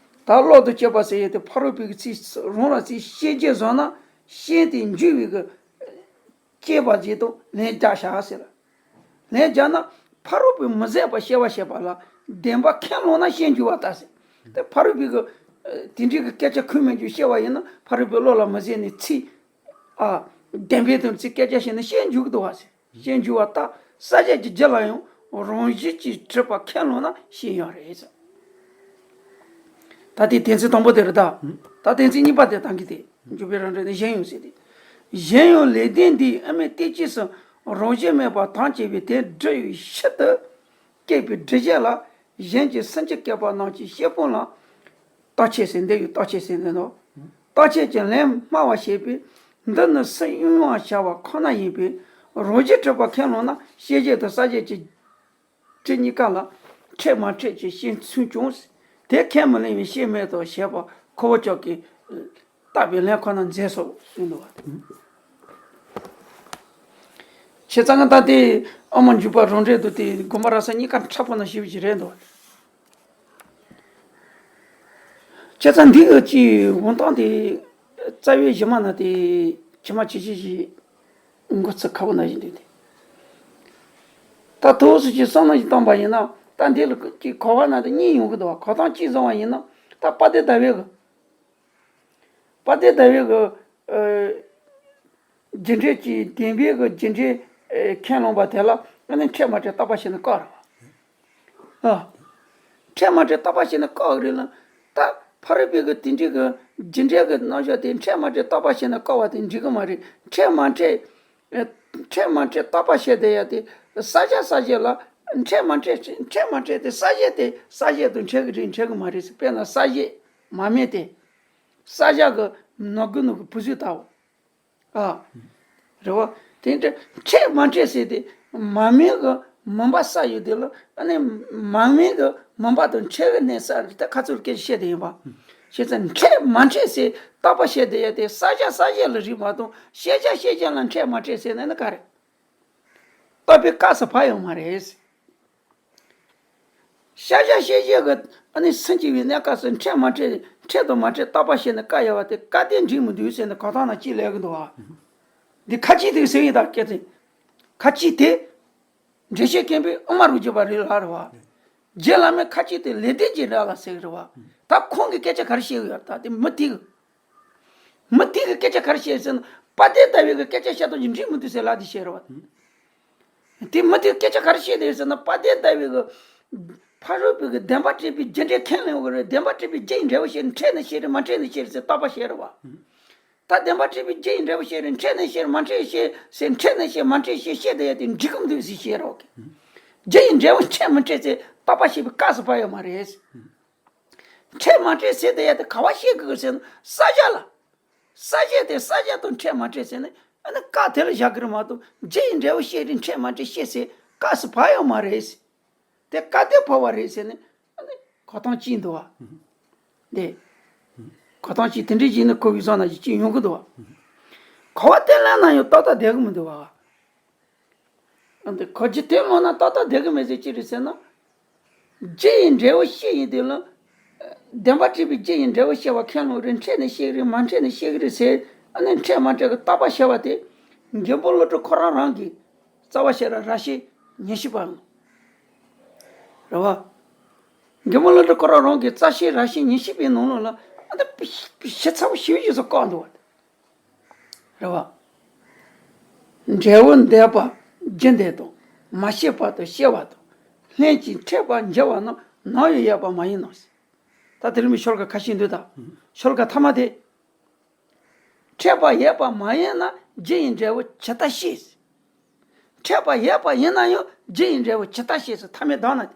ད་ཀློག་ཏུ་བྱེད་པ་ཟེར་ཡས་དེ་ཕ་རོལ་པོའི་གི་ཚིག་རང་ལ་ཚིག་ཤེས་བྱེད་བཟུང་ན་ཤེས་དེ་འཇུག་པའི་གི་བྱེད་པ་ཅིག་ཏུ་ལན་བརྒྱབ་བཞག་ཟེར། ལན་བརྒྱབ་ན་ཕ་རོལ་པོས་མི་ཟད་པ་སྐྱེ་བར་བྱེད་པ་ལ་བདེན་པ་ཁས་བླངས་ན་ཤེས་འགྱུར་བ་ལྟ་ཟེར། དེ་ཕ་རོལ་པོའི་གི་དེ་འདྲའི་གི་སྐད་ཆ་ཁུངས་མེད་རྒྱུ་བཤད་པ་ཡིན་ན་ཕ་རོལ་པོའི་བློ་ལ་མི་ཟད་ནས་ཚིག་ཨ། བདེན་པའི་དོན་ཚིག་སྐད་ཆ་བཤད་ན་ཤེས་འགྱུར་གི་འདུག་བ་ཟེར། ཤེས་འགྱུར་བ་ལྟ། ས་བཅད་ཀྱི་རྒྱུད་ལ་ཡང་རང་བཞིན་གྱིས་གྲུབ་པ་ཁས་བླངས་ན་ཤེས་ཡོད་རེད་ཟེར། ད་དེ་དོན་ཚན་དང་པོ་དེ་རེད་ད། ད་དོན་ཚན་གཉིས་པ་དེ་ད་གིན་དེ་འཇུག་པའི་རང་འགྲེལ་ནས་གཞན་ཡང་ཟེར་ཏེ། གཞན་ཡང་ལེགས་ལྡན་འདས་དབུ་མའི་སྟེང་གཅིག་སུ་རང་བཞིན་མེད་པར་དམ་བཅས་པའི་དོན་བསྒྲུབ་པའི་ཕྱིར་དུ་བསྐྱེད་པའི་སྒྲུབ་བྱེད་ལ་གཞན་གྱིས་སུམ་ཅུ་བཀོད་པ་རྣམས་ཀྱི་ཤེས་སྤོང་ལ། རྟགས་ཆོས་ཟེར་འདི་ཡོད། རྟགས་ཆོས་ཟེར་འདི་ནོ། རྟགས་ཆོས་ཀྱི་ལན་སྨྲ་བར་བྱེད་པས་འདི་ནི་སུ་དབྱུང་བར་བྱ་བ་ཁོ་ན་ཡིན་པས་རང་བཞིན་གྲུབ་པ་ཁས་བླངས་ན་ཤེས་བྱེད་དང་ས་བཅད་ཀྱི་སྒྲུབ་བྱེད་གཉིས་ཀ་ལ་ཕྲད་མ་ཕྲད་ཀྱི་ཤེས་ཚུལ་ཀྱང་དེ་ཁས་མི་ལེན་པའི་ཤེས་མེད་དོ་ཞེས་པ་ཁོ་བོ་ཅག་གིས་བཏགས་པའི་ལན་ཁོ་ན་མཛད་སོ་གསུངས་འདུག་བ། བྱས་ཙང་ད་དེ་དབུ་མ་འཇུག་པ་རང་འགྲེལ་དུ་དེ་དགོངས་པ་རབ་གསལ་གཉིས་ཀ་ཕྲ་ཕུང་ན་ཞིབ་ཅིག་རེད་འདུག་བ། བྱས་ཙང་འདི་གི་ཅིག་འོང་སྟངས་དེ་རྩ་བའི་གཞི་མ་ན་དེ་ཇི་མ་ཇི་བཞིན་ཞིག་འགོ་ཚུགས་ཁ་བོ་ན་བཞིན་འདུག་སྟེ། ད་ཐོག་སུ་ཅིག་བསམ་བློ་ཞིག་བཏང་པ་ཡིན་ན་ད་འདི་ལ་ཅིག་གོ་བ་ན་དེ་གཉིས་ཡོང་གི་འདུག་བ། གོ་སྟངས་གཅིག་བཟུང་བ་ཡིན་ན་ད་དཔལ་ལྡན་ཟླ་བའི་གི་དཔལ་ལྡན་ཟླ་བའི་གི་ཨ། རྒྱུ་འབྲས་ཀྱི་བདེན་པའི་གི་རྒྱུ་འབྲས་ཨ། ཁས་བླངས་པ་དེ་ལ་ཨ་ནི་ཕྲད་མ་ཕྲད་བརྟག་པ་བྱས་ནས་བཀག་རེད་བ། ཨ། ཕྲད་མ་ཕྲད་བརྟག་པ་བྱས་ནས་བཀག་རེད་ལ། ད་ཕ་རོལ་པོའི་གི་དེ་འདྲའི་གི་རྒྱུ་འབྲས་གི་རྣམ་གཞག་དེ་ཕྲད་མ་ཕྲད་བརྟག་པ་བྱས་ནས་བཀག་པ་དེ་འགྲིག་གི་མ་རེད། ཕྲད་མ་ཕྲད་ཨ། ཕྲད་མ་ཕྲད་བརྟག་པ་བྱས་བསྡད་ཡ་དེ་ས་བྱ་ས་བྱེད་ལ་ཕྲད་མ་ཕྲད་ཕྲད་མ་ཕྲད་དེ་ས་བྱེད་དེ་ས་བྱེད་དུ་འཕྲད་གི་རེད་འཕྲད་གི་མ་རེད་ཟེར། དཔེར་ན་ས་བྱེད་མ་སྨད་དེ། ས་བྱ་གི་ནོར་གི་ནོར་གི་བུ་ཟུག་ལྟ་བུ། ཨ། རེད་བ། དེ་འདྲ་ཕྲད་མ་ཕྲད་ཟེར་དེ་མ་སྨད་གི་མུན་པ་ས་ཡོད་དེ་ལ་ཨ་ནི་མ་སྨད་གི་མུན་པ་དང་འཕྲད་གི་གནས་ས་རེད། ད་ཁ་ཚུར་སྐད་བཤད་དེ་ཡིན་པ། བྱས་ཙང་ཕྲད་མ་ཕྲད་ཟེར་བརྟག་པ་བྱས་དེ་ཡ་དེ་ས་བྱ་ས་བྱེད་ལ་རིགས་མ་གཏོགས་ཤེས་བྱ་ཤེས་བྱེད་ལ་ཕྲད་མ་ཕྲད་ཟེར་ནས་ནི་ག་རེད། བརྟག་པའི་སྐབས་སུ་བབས་ཡོད་མ་རེད། ཤེས་བྱ་ཤེས་བྱེད་ཀྱི་ཨ་ནི་སུན་འབྱིན་པའི་གནས་སྐབས་སུ་ཕྲད་མ་ཕྲད་ཕྲད་དང་མ་ཕྲད་བརྟག་པ་བྱས་ནས་བཀག་ཡོད་པ་དེ་བཀག་དེ་འགྲིག་མི་འདུག་ཟེར་ནས་གོ་སྟངས་ན་གཅིག་ལབ་ཀྱི་འདུག་བ། འདི་ཁ་ཅིག་དེ་ཟེར་ཡིན་ད་སྐད་ཆ། ཁ་ཅིག་དེ། འགྲེལ་བཤད་མཁན་པོས་དབུ་མ་རུ་གྱུར་པ་རེད་ལ་རེད་བ། རྗེ་བླ་མས་ཁ་ཅིག་དེ་ལེགས་ལྡན་གྱི་རིགས་ལ་ཟེར་གྱི་རེད་བ། ད་ཁོང་གིས་སྐད་ཆ་ག་རེ་བཤད་ཀྱི་ཡོད་ད་དེ་མི་དེ་གི་མི་དེ་གི་སྐད་ཆ་ག་རེ་བཤད་ཟེར་ན་དཔལ་ལྡན་ཟླ་བའི་གི་སྐད་ཆ་བཤད་སྟངས་ཀྱི་འགྲིག་མི་འདུག་ཟེར་ལབ་དེ་བཤད་རེད་བ། དེ་མི་དེ་སྐད་ཆ་ག་རེ་བཤད་དེ་ཟེར་ན་དཔལ་ལྡན་ཟླ་བའི་གི་ཕ་རོལ་པོའི་གི་བདེན་པ་བསྒྲུབ་པའི་རྒྱུ་འབྲས་ཁས་ལེན་དགོས་རེད། བདེན་པ་བསྒྲུབ་པའི་རྒྱུ་ཡི་འབྲས་བུ་བཤད་ཕྲད་ནས་བཤད་རེད་མ་ཕྲད་ནས་བཤད་རེད་ཟེར་བརྟག་པ་བྱས་རེད་བ། ད་བདེན་པ་བསྒྲུབ་པའི་རྒྱུ་ཡི་འབྲས་བུ་བཤད་རེད་ཕྲད་ནས་བཤད་རེད་མ་ཕྲད་བཤད་ཟེར་ཕྲད་ནས་བཤད་མ་ཕྲད་བཤད་བཤད་དེ་ཡ་དེ་འགྲིག་གི་མི་འདུག་ཟེར་བཤད་རེད་བ། རྒྱུ་ཡི་འབྲས་བུ་ཕྲད་མི་ཕྲད་ཟེར་བརྟག་པ་བྱེད་པའི་སྐབས་སུ་བབས་ཡོད་མ་རེད། ཕྲད་མ་ཕྲད་ཟེར་དེ་ཡ་དེ་ག་བ་བཤད་དགོས་ཟེར་ན་ས་བྱ་ལ། ས་བྱ་དེ་ས་བྱ་དང་ཕྲད་མ་ཕྲད་ཟེར་ནས་ཨ་ནི་བཀག་དེ་ལ་བཞག་གི་རེད་མ་གཏོགས་རྒྱུ་ཡི་འབྲས་བུ་བཤད་རེད་ཕྲད་མ་ཕྲད་བཤད་ཟེར་སྐབས་སུ་བབས་ཡོད་མ་རེད། དེ་བཀག་དེ་བབས་པ་རེད་ཟེར་ནས་ཨ་ནི་གོ་སྟངས་གཅིག་འདུག་བ། དེ་གོ་སྟངས་གཅིག་དེ་འདྲའི་གཅིག་ནི་གོ་བའི་བཟང་ན་གཅིག་ཡོང་གི་འདུག་བ། གོ་བ་དེ་ལ་ན་ཡང་ཏག་ཏག་བསྡད་གི་མི་འདུག་བ། འདི་གོ་རྒྱུ་དེ་ལོན་ན་ཏག་ཏག་བསྡད་གི་མེད་ཟེར་ཅི་རེད་ཟེར་ན། རྒྱུ་ཡི་འབྲས་བུ་བཤད་ཡིན་དུས་ལ། བདེན་པ་བསྒྲུབ་པའི་རྒྱུ་ཡི་འབྲས་བུ་བཤད་པ་ཁས་ལེན་རེད་ཕྲད་ནས་བཤད་གི་རེད་མ་ཕྲད་ནས་བཤད་གི་རེད་ཟེར་ཨ་ནི་ཕྲད་མ་ཕྲད་གི་བརྟག་པ་བྱས་པ་དེ། མགོན་པོ་ཀླུ་སྒྲུབ་ཁོ་རང་རང་གི་རྩ་བ་ཤེས་རབ་རབ་བཤད་ཉེར་བཞི་པའམ། རེད་བ། མགོན་པོ་ཀླུ་སྒྲུབ་ཁོ་རང་རང་གི་རྩ་བཤད་རབ་བཤད་ཉེར་བཞི་པའི་ནང་ལོགས་ལ་ཨ་ནི་ཞིབ་ཚགས་པོ་ཞིབ་ཞིབ་སུ་བཀག་འདུག་བ། རེད་བ། འབྲས་བུ་འདས་པ་རྒྱུ་འདས་དང་མ་སྐྱེས་པ་དང་སྐྱེ་བ་དང་ལྷན་ཅིག་འཕྲད་པར་འགྱུར་བ་རྣམས་ནམ་ཡང་ཡོད་པ་མ་ཡིན་ནོ། ད་དེ་རིང་མི་ཤོ་ལོ་ཀ་ཁ་ཤས་འདུག་ད། ཤོ་ལོ་ཀ་ཐ་མ་དེ། འཕྲད་པར་ཡོད་པ་མ་ཡིན་ན་རྒྱུ་ཡི་འབྲས་བུ་ཇི་ལྟར་ཤེས། འཕྲད་པར་ཡོད་པ་ཡིན་ན་ཡང་རྒྱུ་ཡི་འབྲས་བུ་ཇི་ལྟར་ཤེས་སུ་ཐ་མའི་དོན་ན་དེ།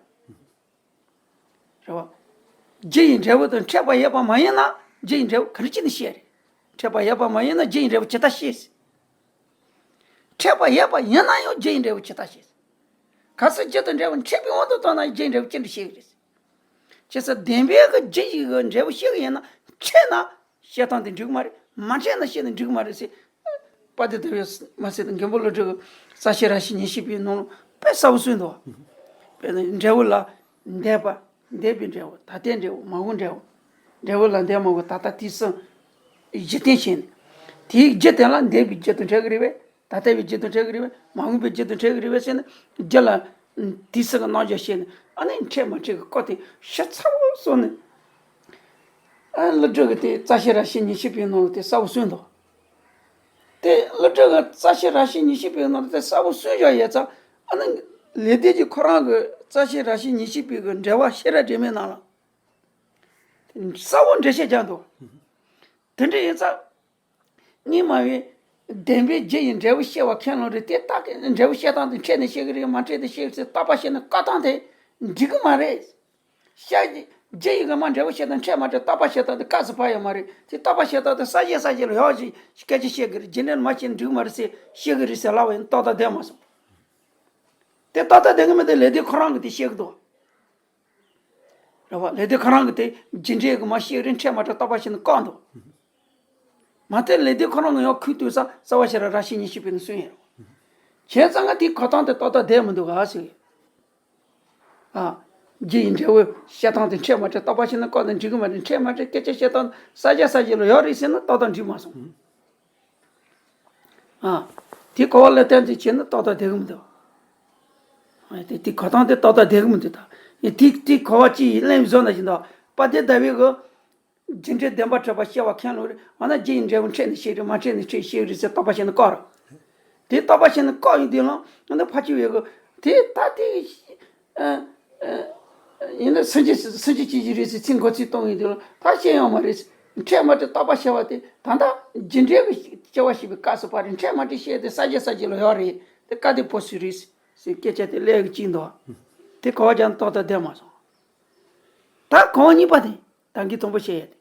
རེད་བ། རྒྱུ་ཡི་འབྲས་བུ་དང་འཕྲད་པར་ཡོད་པ་མ་ཡིན་ན་རྒྱུ་ཡི་འབྲས་བུ་ག་རེ་བྱས་ནས་ཤེས་རེད། འཕྲད་པར་ཡོད་པ་མ་ཡིན་ན་རྒྱུ་ཡི་འབྲས་བུ་ཇི་ལྟར་ཤེས། འཕྲད་པར་ཡོད་པ་ཡིན་ན་ཡང་རྒྱུ་ཡི་འབྲས་བུ་ཇི་ལྟར་ཤེས། གལ་སྲིད་རྒྱུ་དང་འབྲས་བུ་འཕྲད་པའི་དབང་དུ་བཏང་ན་རྒྱུ་ཡི་འབྲས་བུ་ཅི་འདྲ་ཤེས་ཀྱི་རེད། ཅེས་སོགས་བདེན་པའི་གི་རྒྱུ་ཡི་གི་འབྲས་བུ་ཤེས་ཀྱི་ཡིན་ན་འཕྲད་ན་བཤད་སྟངས་དེ་འགྲིག་གི་མ་རེད། མ་འཕྲད་ན་བཤད་ན་འགྲིག་གི་མ་རེད་ཟེར། དཔལ་ལྡན་ཟླ་བའི་མ་ཟད་དུ་མགོན་པོ་ཀླུ་སྒྲུབ་ཀྱི་རྩ་ཤེ་ར་ཤི་ཉེར་ཞི་པའི་ནང་ལ་དཔེ་གསལ་པོ་གསུངས་འདུག་དཔེར་ན་འབྲས་བུ་ལ་འདས་པ། འདས་པའི་འབྲས་བུ། ད་ལྟའི་འབྲས་བུ། མ་འོངས་འབྲས་བུ། འབྲས་བུ་ལ་འདས། མ་འོངས། ད་ལྟ། དུས་གསུམ་རྒྱུ་རྟེན་བྱས་ནས། དེའི་རྒྱུ་དེ་ལ་འདས་པའི་རྒྱུ་དང་འབྲེལ་གྱི་རེད་པས། ད་ལྟ་བའི་རྒྱུ་དང་འབྲེལ་གྱི་རེད་པས། མ་འོངས་པའི་རྒྱུ་དང་འབྲེལ་གྱི་རེད་པས་ཟེར་ནས། རྒྱུ་ལ་དུས་གསུམ་གྱི་རྣམ་འཇོག་བྱས་ནས། ཨ་ནི་འཕྲད་མ་འཕྲད་ཀྱི་སྐོར་དེ་ཞིབ་ཚགས་པོ་གསུངས་ནས། ཨ། ཀླུ་སྒྲུབ་ཀྱི་དེ་རྩ་ཤེ་ར་ཤི་ཉེར་ཞི་པའི་ནང་ལ་དེ་གསལ་པོ་གསུངས་འདུག་དེ་ཀླུ་སྒྲུབ་ཀྱི་རྩ་ཤེ་ར་ཤི་ཉེར་ཞི་པའི་ནང་ལ་དེ་གསལ་པོ་གསུངས་བཞག་ཡོད་ཙང་། ཨ་ནི་ལེགས་ལྡན་གྱིས་ཁོ་རང་གི་རྩ་ཤེ་ར་ཤི་ཉེར་ཞི་པའི་གི་འགྲེལ་པ་ཤེས་རབ་སྒྲོན་མེའི་ནང་ལ་གསལ་པོ་འགྲེལ་བཤད་རྒྱག་འདུག་དེ་འདྲ་ཡིན་ཙང་། སྔོན་མ་བའི་བདེན་པའི་རྒྱུ་ཡི་འབྲས་བུ་སྐྱེ་བ་ཁས་བླངས་རེད། དེ་ལྟ་གི་འབྲས་བུ་སྐྱེ་སྟངས་དེ་འཕྲད་ནས་སྐྱེ་གི་རེད། མ་འཕྲད་དེ་སྐྱེ་གི་རེད་ཟེར་བརྟག་པ་བྱས་ནས་བཀག་སྟངས་དེ་འགྲིག་གི་མ་རེད། ཤ་རྒྱུ་ཡི་གི་མ་འབྲས་བུ་སྐྱེ་སྟངས། འཕྲད་མ་འཕྲད་བརྟག་པ་བྱེད་སྟངས་དེ་སྐབས་སུ་བབས་ཡོད་མ་རེད། དེ་བརྟག་པ་བྱེད་སྟངས་དེ་གསལ་བྱེད་གསལ་བྱེད་ལ་ཡག་ཅིག་སྐད་ཆ་བཤད་གི་རེད། རྒྱུ་འབྲས་མ་ཤེས་ན་འགྲིག་གི་མ་རེད་ཟེར། ཤེས་གི་རེད་ཟེར་ལབ་པ་ཡིན་ན་ཏག་ཏག་བསྡད་མ་སོང་། དེ་ཏག་ཏག་བསྡད་གི་མེད་དེ་ལེགས་ལྡན་ཁོ་རང་གིས་དེ་བཤད་གི་འདུག་རེད་བ། ལེགས་ལྡན་ཁོ་རང་གིས་དེ་རྒྱུ་འབྲས་ཀྱི་མ་ཤེས་རིགས་འཕྲད་མ་འཕྲད་བརྟག་པ་བྱས་ནས་བཀག་འདུག་མ་གཏོགས་ལེགས་ལྡན་ཁོ་རང་གིས་ཡང་ཁུངས་གཏུགས་ས་རྩ་བ་ཤེས་རབ་ར་ཤི་ཉེར་ཞི་པའི་ནང་གསུངས་ཡོད་རེད། བྱས་ཙང་ང་དེའི་གོ་སྟངས་དེ་ཏག་ཏག་བསྡད་མི་འདུག་ག་ཟེར། ཨ། རྒྱུ་ཡི་འབྲས་བུ་སྐྱེ་སྟངས་དེ་འཕྲད་མ་འཕྲད་བརྟག་པ་བྱས་ན་བཀག་ན་འགྲིག་གི་མ་རེད། འཕྲད་མ་འཕྲད་སྐད་ཆ་བཤད་སྟངས་གསལ་བྱེད་གསལ་བྱེད་ལ་ཡག་རེད་ཟེར་ན་ཏག་ཏག་འགྲིག་མ་སོང་། ཨ། དེ་གོ་བ་ལ་བརྟེན་ཏེ་བྱས་ན་ཏག་ཏག་བསྡད་གི་མི་འདུག་ཨ། དེ་དེ་གོ་སྟངས་དེ་ཏག་ཏག་བསྡད་གི་མི་འདུག་ད་ཡིན་དེ་དེ་གོ་བ་ཅིག་གླེང་བཟོ་ན་བཞིན་དུ་དཔལ་ལྡན་ཟླ་བའི་གི་རྒྱུ་འབྲས་བདེན་པར་གྲུབ་པ་སྐྱེ་བ་ཁས་བླངས་རེད། འོ་ན་རྒྱུ་ཡི་འབྲས་བུ་འཕྲད་ནས་སྐྱེ་རེད། མ་འཕྲད་ནས་འཕྲད་སྐྱེ་རེད་ཟེར་བརྟག་པ་བྱས་ནས་བཀག་རེད། དེ་བརྟག་པ་བྱས་ནས་བཀག་ཡོང་དུས་ལ་ཨ་ནི་ཕར་ཕྱོགས་པའི་གི་དེ་ད་དེ། ཨ། ཨ། ཡིན་ན་སུན་འབྱིན་སུན་འབྱིན་སྐྱེ་རྒྱུ་རེད་ཟེར་ཚིག་མགོ་ཚིག་གཏོང་ཡོང་དུས་ལ་ད་སྐྱེ་ཡོང་མ་རེད། འཕྲད་མ་འཕྲད་བརྟག་པ་བྱས་པ་དེ་ད་ལྟ་རྒྱུ་འབྲས་ཀྱི་སྐྱེ་བ་སྐྱེས་པའི་སྐབས་སུ་བབས་རེད། འཕྲད་མ་འཕྲད་བཤད་དེ་གསལ་བྱེད་གསལ་བྱེད་ལ་ཡག་རེད། དེ་སྐབས་དེ་བབས་སྲིད་རེད་ཟེར་སྐད་ཆ་དེ་གླེང་གི་བཅུག་འདུག་དེ་གོ་བ་རྒྱག་ན་ཏག་ཏག་བསྡད་མ་སོང་། ད་གོ་བ་གཉིས་པ་དེ་ད་གིན་དང་པོ་བཤད་ཡ་དེ་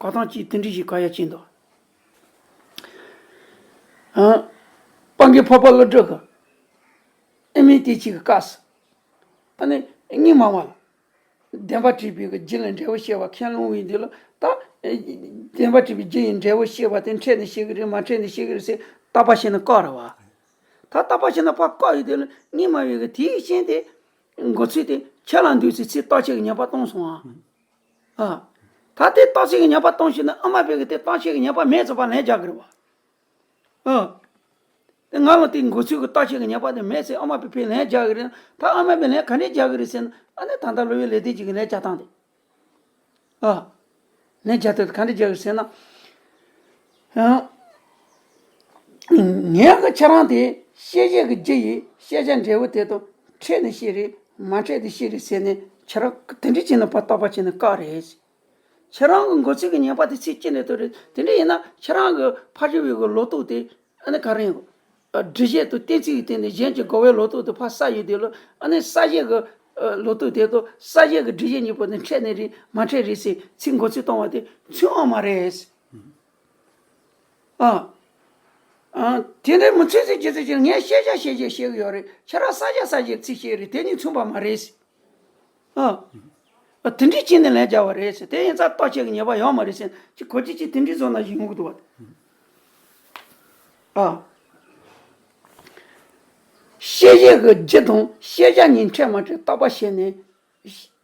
གོ་སྟངས་གཅིག་དེ་འདྲ་ཞིག་གོ་ཡ་བཅུག་འདུག་ཨ། སྤང་གི་འཕགས་པ་ཀླུ་སྒྲུབ་ཀྱིས་ཨེ་མི་དེ་གཅིག་གི་སྐབས་སུ། ཨ་ནི་སྔོན་མ་བ་ལ་བདེན་པར་གྲུབ་པའི་གི་རྒྱུ་ལ་འབྲས་བུ་སྐྱེ་བ་ཁས་བླངས་ཡོང་དུས་ལ་ད་བདེན་པར་གྲུབ་པའི་རྒྱུ་ཡི་འབྲས་བུ་སྐྱེ་བ་དེ་འཕྲད་ནས་སྐྱེ་གི་རེད། མ་འཕྲད་ནས་སྐྱེ་གི་རེད་ཟེར་བརྟག་པ་བྱས་ནས་བཀག་རེད་བ། ད་བརྟག་པ་བྱས་ནས་ཕར་བཀག་ཡོང་དུས་ལ་སྔོན་མ་བའི་གི་དེའི་རྐྱེན་དེ་མགོ་ཚོས་དེ་ཁྱེད་ལ་འདུག་ཟེར་ཚིག་བརྟག་དཔྱད་ཀྱི་ཉེས་པ་བཏང་སོང་ཨ། ཨ། ད་དེ་བརྟག་དཔྱད་ཀྱི་ཉེས་པ་བཏང་ཤེས་ན་ཨ་མ་པས་གི་དེ་བརྟག་དཔྱད་ཀྱི་ཉེས་པ་མེད་ཚོད་པ་ལན་རྒྱག་གི་རེད་བ། ཨ། དེ་ང་ལ་དེ་མགོ་ཚོས་ཀྱི་བརྟག་དཔྱད་ཀྱི་ཉེས་པ་དེ་མེད་ཚེ་ཨ་མ་པས་ཕར་ལན་རྒྱག་གི་རེད། ད་ཨ་མ་པས་ལན་ག་འདྲས་རྒྱག་གི་རེད་ཟེར་ན། ཨ་ནི་ད་ལྟ་སློབ་དཔོན་ལེགས་ལྡན་གྱིས་ལན་རྒྱག་སྟངས་དེ། ཨ། ལན་རྒྱག་སྟངས་དེ་ག་འདྲས་རྒྱག་གི་རེད་ཟེར་ན། ཨ། ངས་གི་ཁྱེད་རང་དེ་ཤེས་བྱའི་གི་རྒྱུ་ཡིས་ཤེས་བྱ་འབྲས་བུ་དེ་དང་འཕྲད་ནས་སྐྱེ་རེད། མ་འཕྲད་དེ་སྐྱེ་རེད་ཟེར་ནས་ཁྱེད་རང་དེ་འདྲས་བྱས་ནས་ཕར་བརྟག་པ་བྱས་ནས་བཀག་རེད། ཁྱེད་རང་གི་མགོ་ཚོས་ཀྱི་ཉེས་པ་དེ་ཚིག་གཅིག་ནས་ཐོན་རེད། དེ་འདྲ་ཡིན་ན་ཁྱེད་རང་གི་ཕར་ཕྱོགས་པའི་གི་ལོག་རྟོག་དེ་ཨ་ནི་ག་རེ་ཡིན། སྒྲུབ་བྱེད་དང་གཏན་ཚིགས་ཀྱི་སྟེང་ནས་གཞན་གྱི་འགོག་པའི་ལོག་རྟོག་དེ་ཕར་བསལ་ཡོང་དུས་ལ། ཨ་ནི་གསལ་བྱེད་ཀྱི་ལོག་རྟོག་དེ་དང་གསལ་བྱེད་ཀྱི་སྒྲུབ་བྱེད་གཉིས་པོ་དེ་འཕྲད་ནས་རེད་མ་འཕྲད་རེད་ཟེར་ཚིག་མགོ་ཚོས་གཏོང་བ་དེ་མཚུངས་པ་མ་རེད། ཨ། ཨ། དེ་འདྲའི་མི་མཚུངས་ཚིག་ཅི་ཚིག་ཅིག་ངས་ཤེས་བྱ་ཤེས་བྱེད་བཤད་གི་ཡོད་རེད། ཁྱེད་རང་གསལ་བྱ་གསལ་བྱེད་ཚིག་བཤད་རེད། དེ་གཉིས་མཚུངས་པ་མ་རེད། ཨ། ཨ། དེ་འདྲའི་ཅི་ནས་ལན་རྒྱག་པ་རེད་ཟེར། དེ་ཡིན་ཙང་བརྟག་དཔྱད་ཀྱི་ཉེས་པ་ཡོད་མ་རེད་ཟེར་ཅིག་གོ་རྒྱུ་ཅིག་དེ་འདྲའི་བཟོ་ན་ཞིག་ཡོང་གི་འདུག་བ། ཨ། ཤེས་བྱེད་ཀྱི་རྒྱུ་དང་ཤེས་བྱ་གཉིས་འཕྲད་མ་འཕྲད་བརྟག་པ་བྱས་ནས།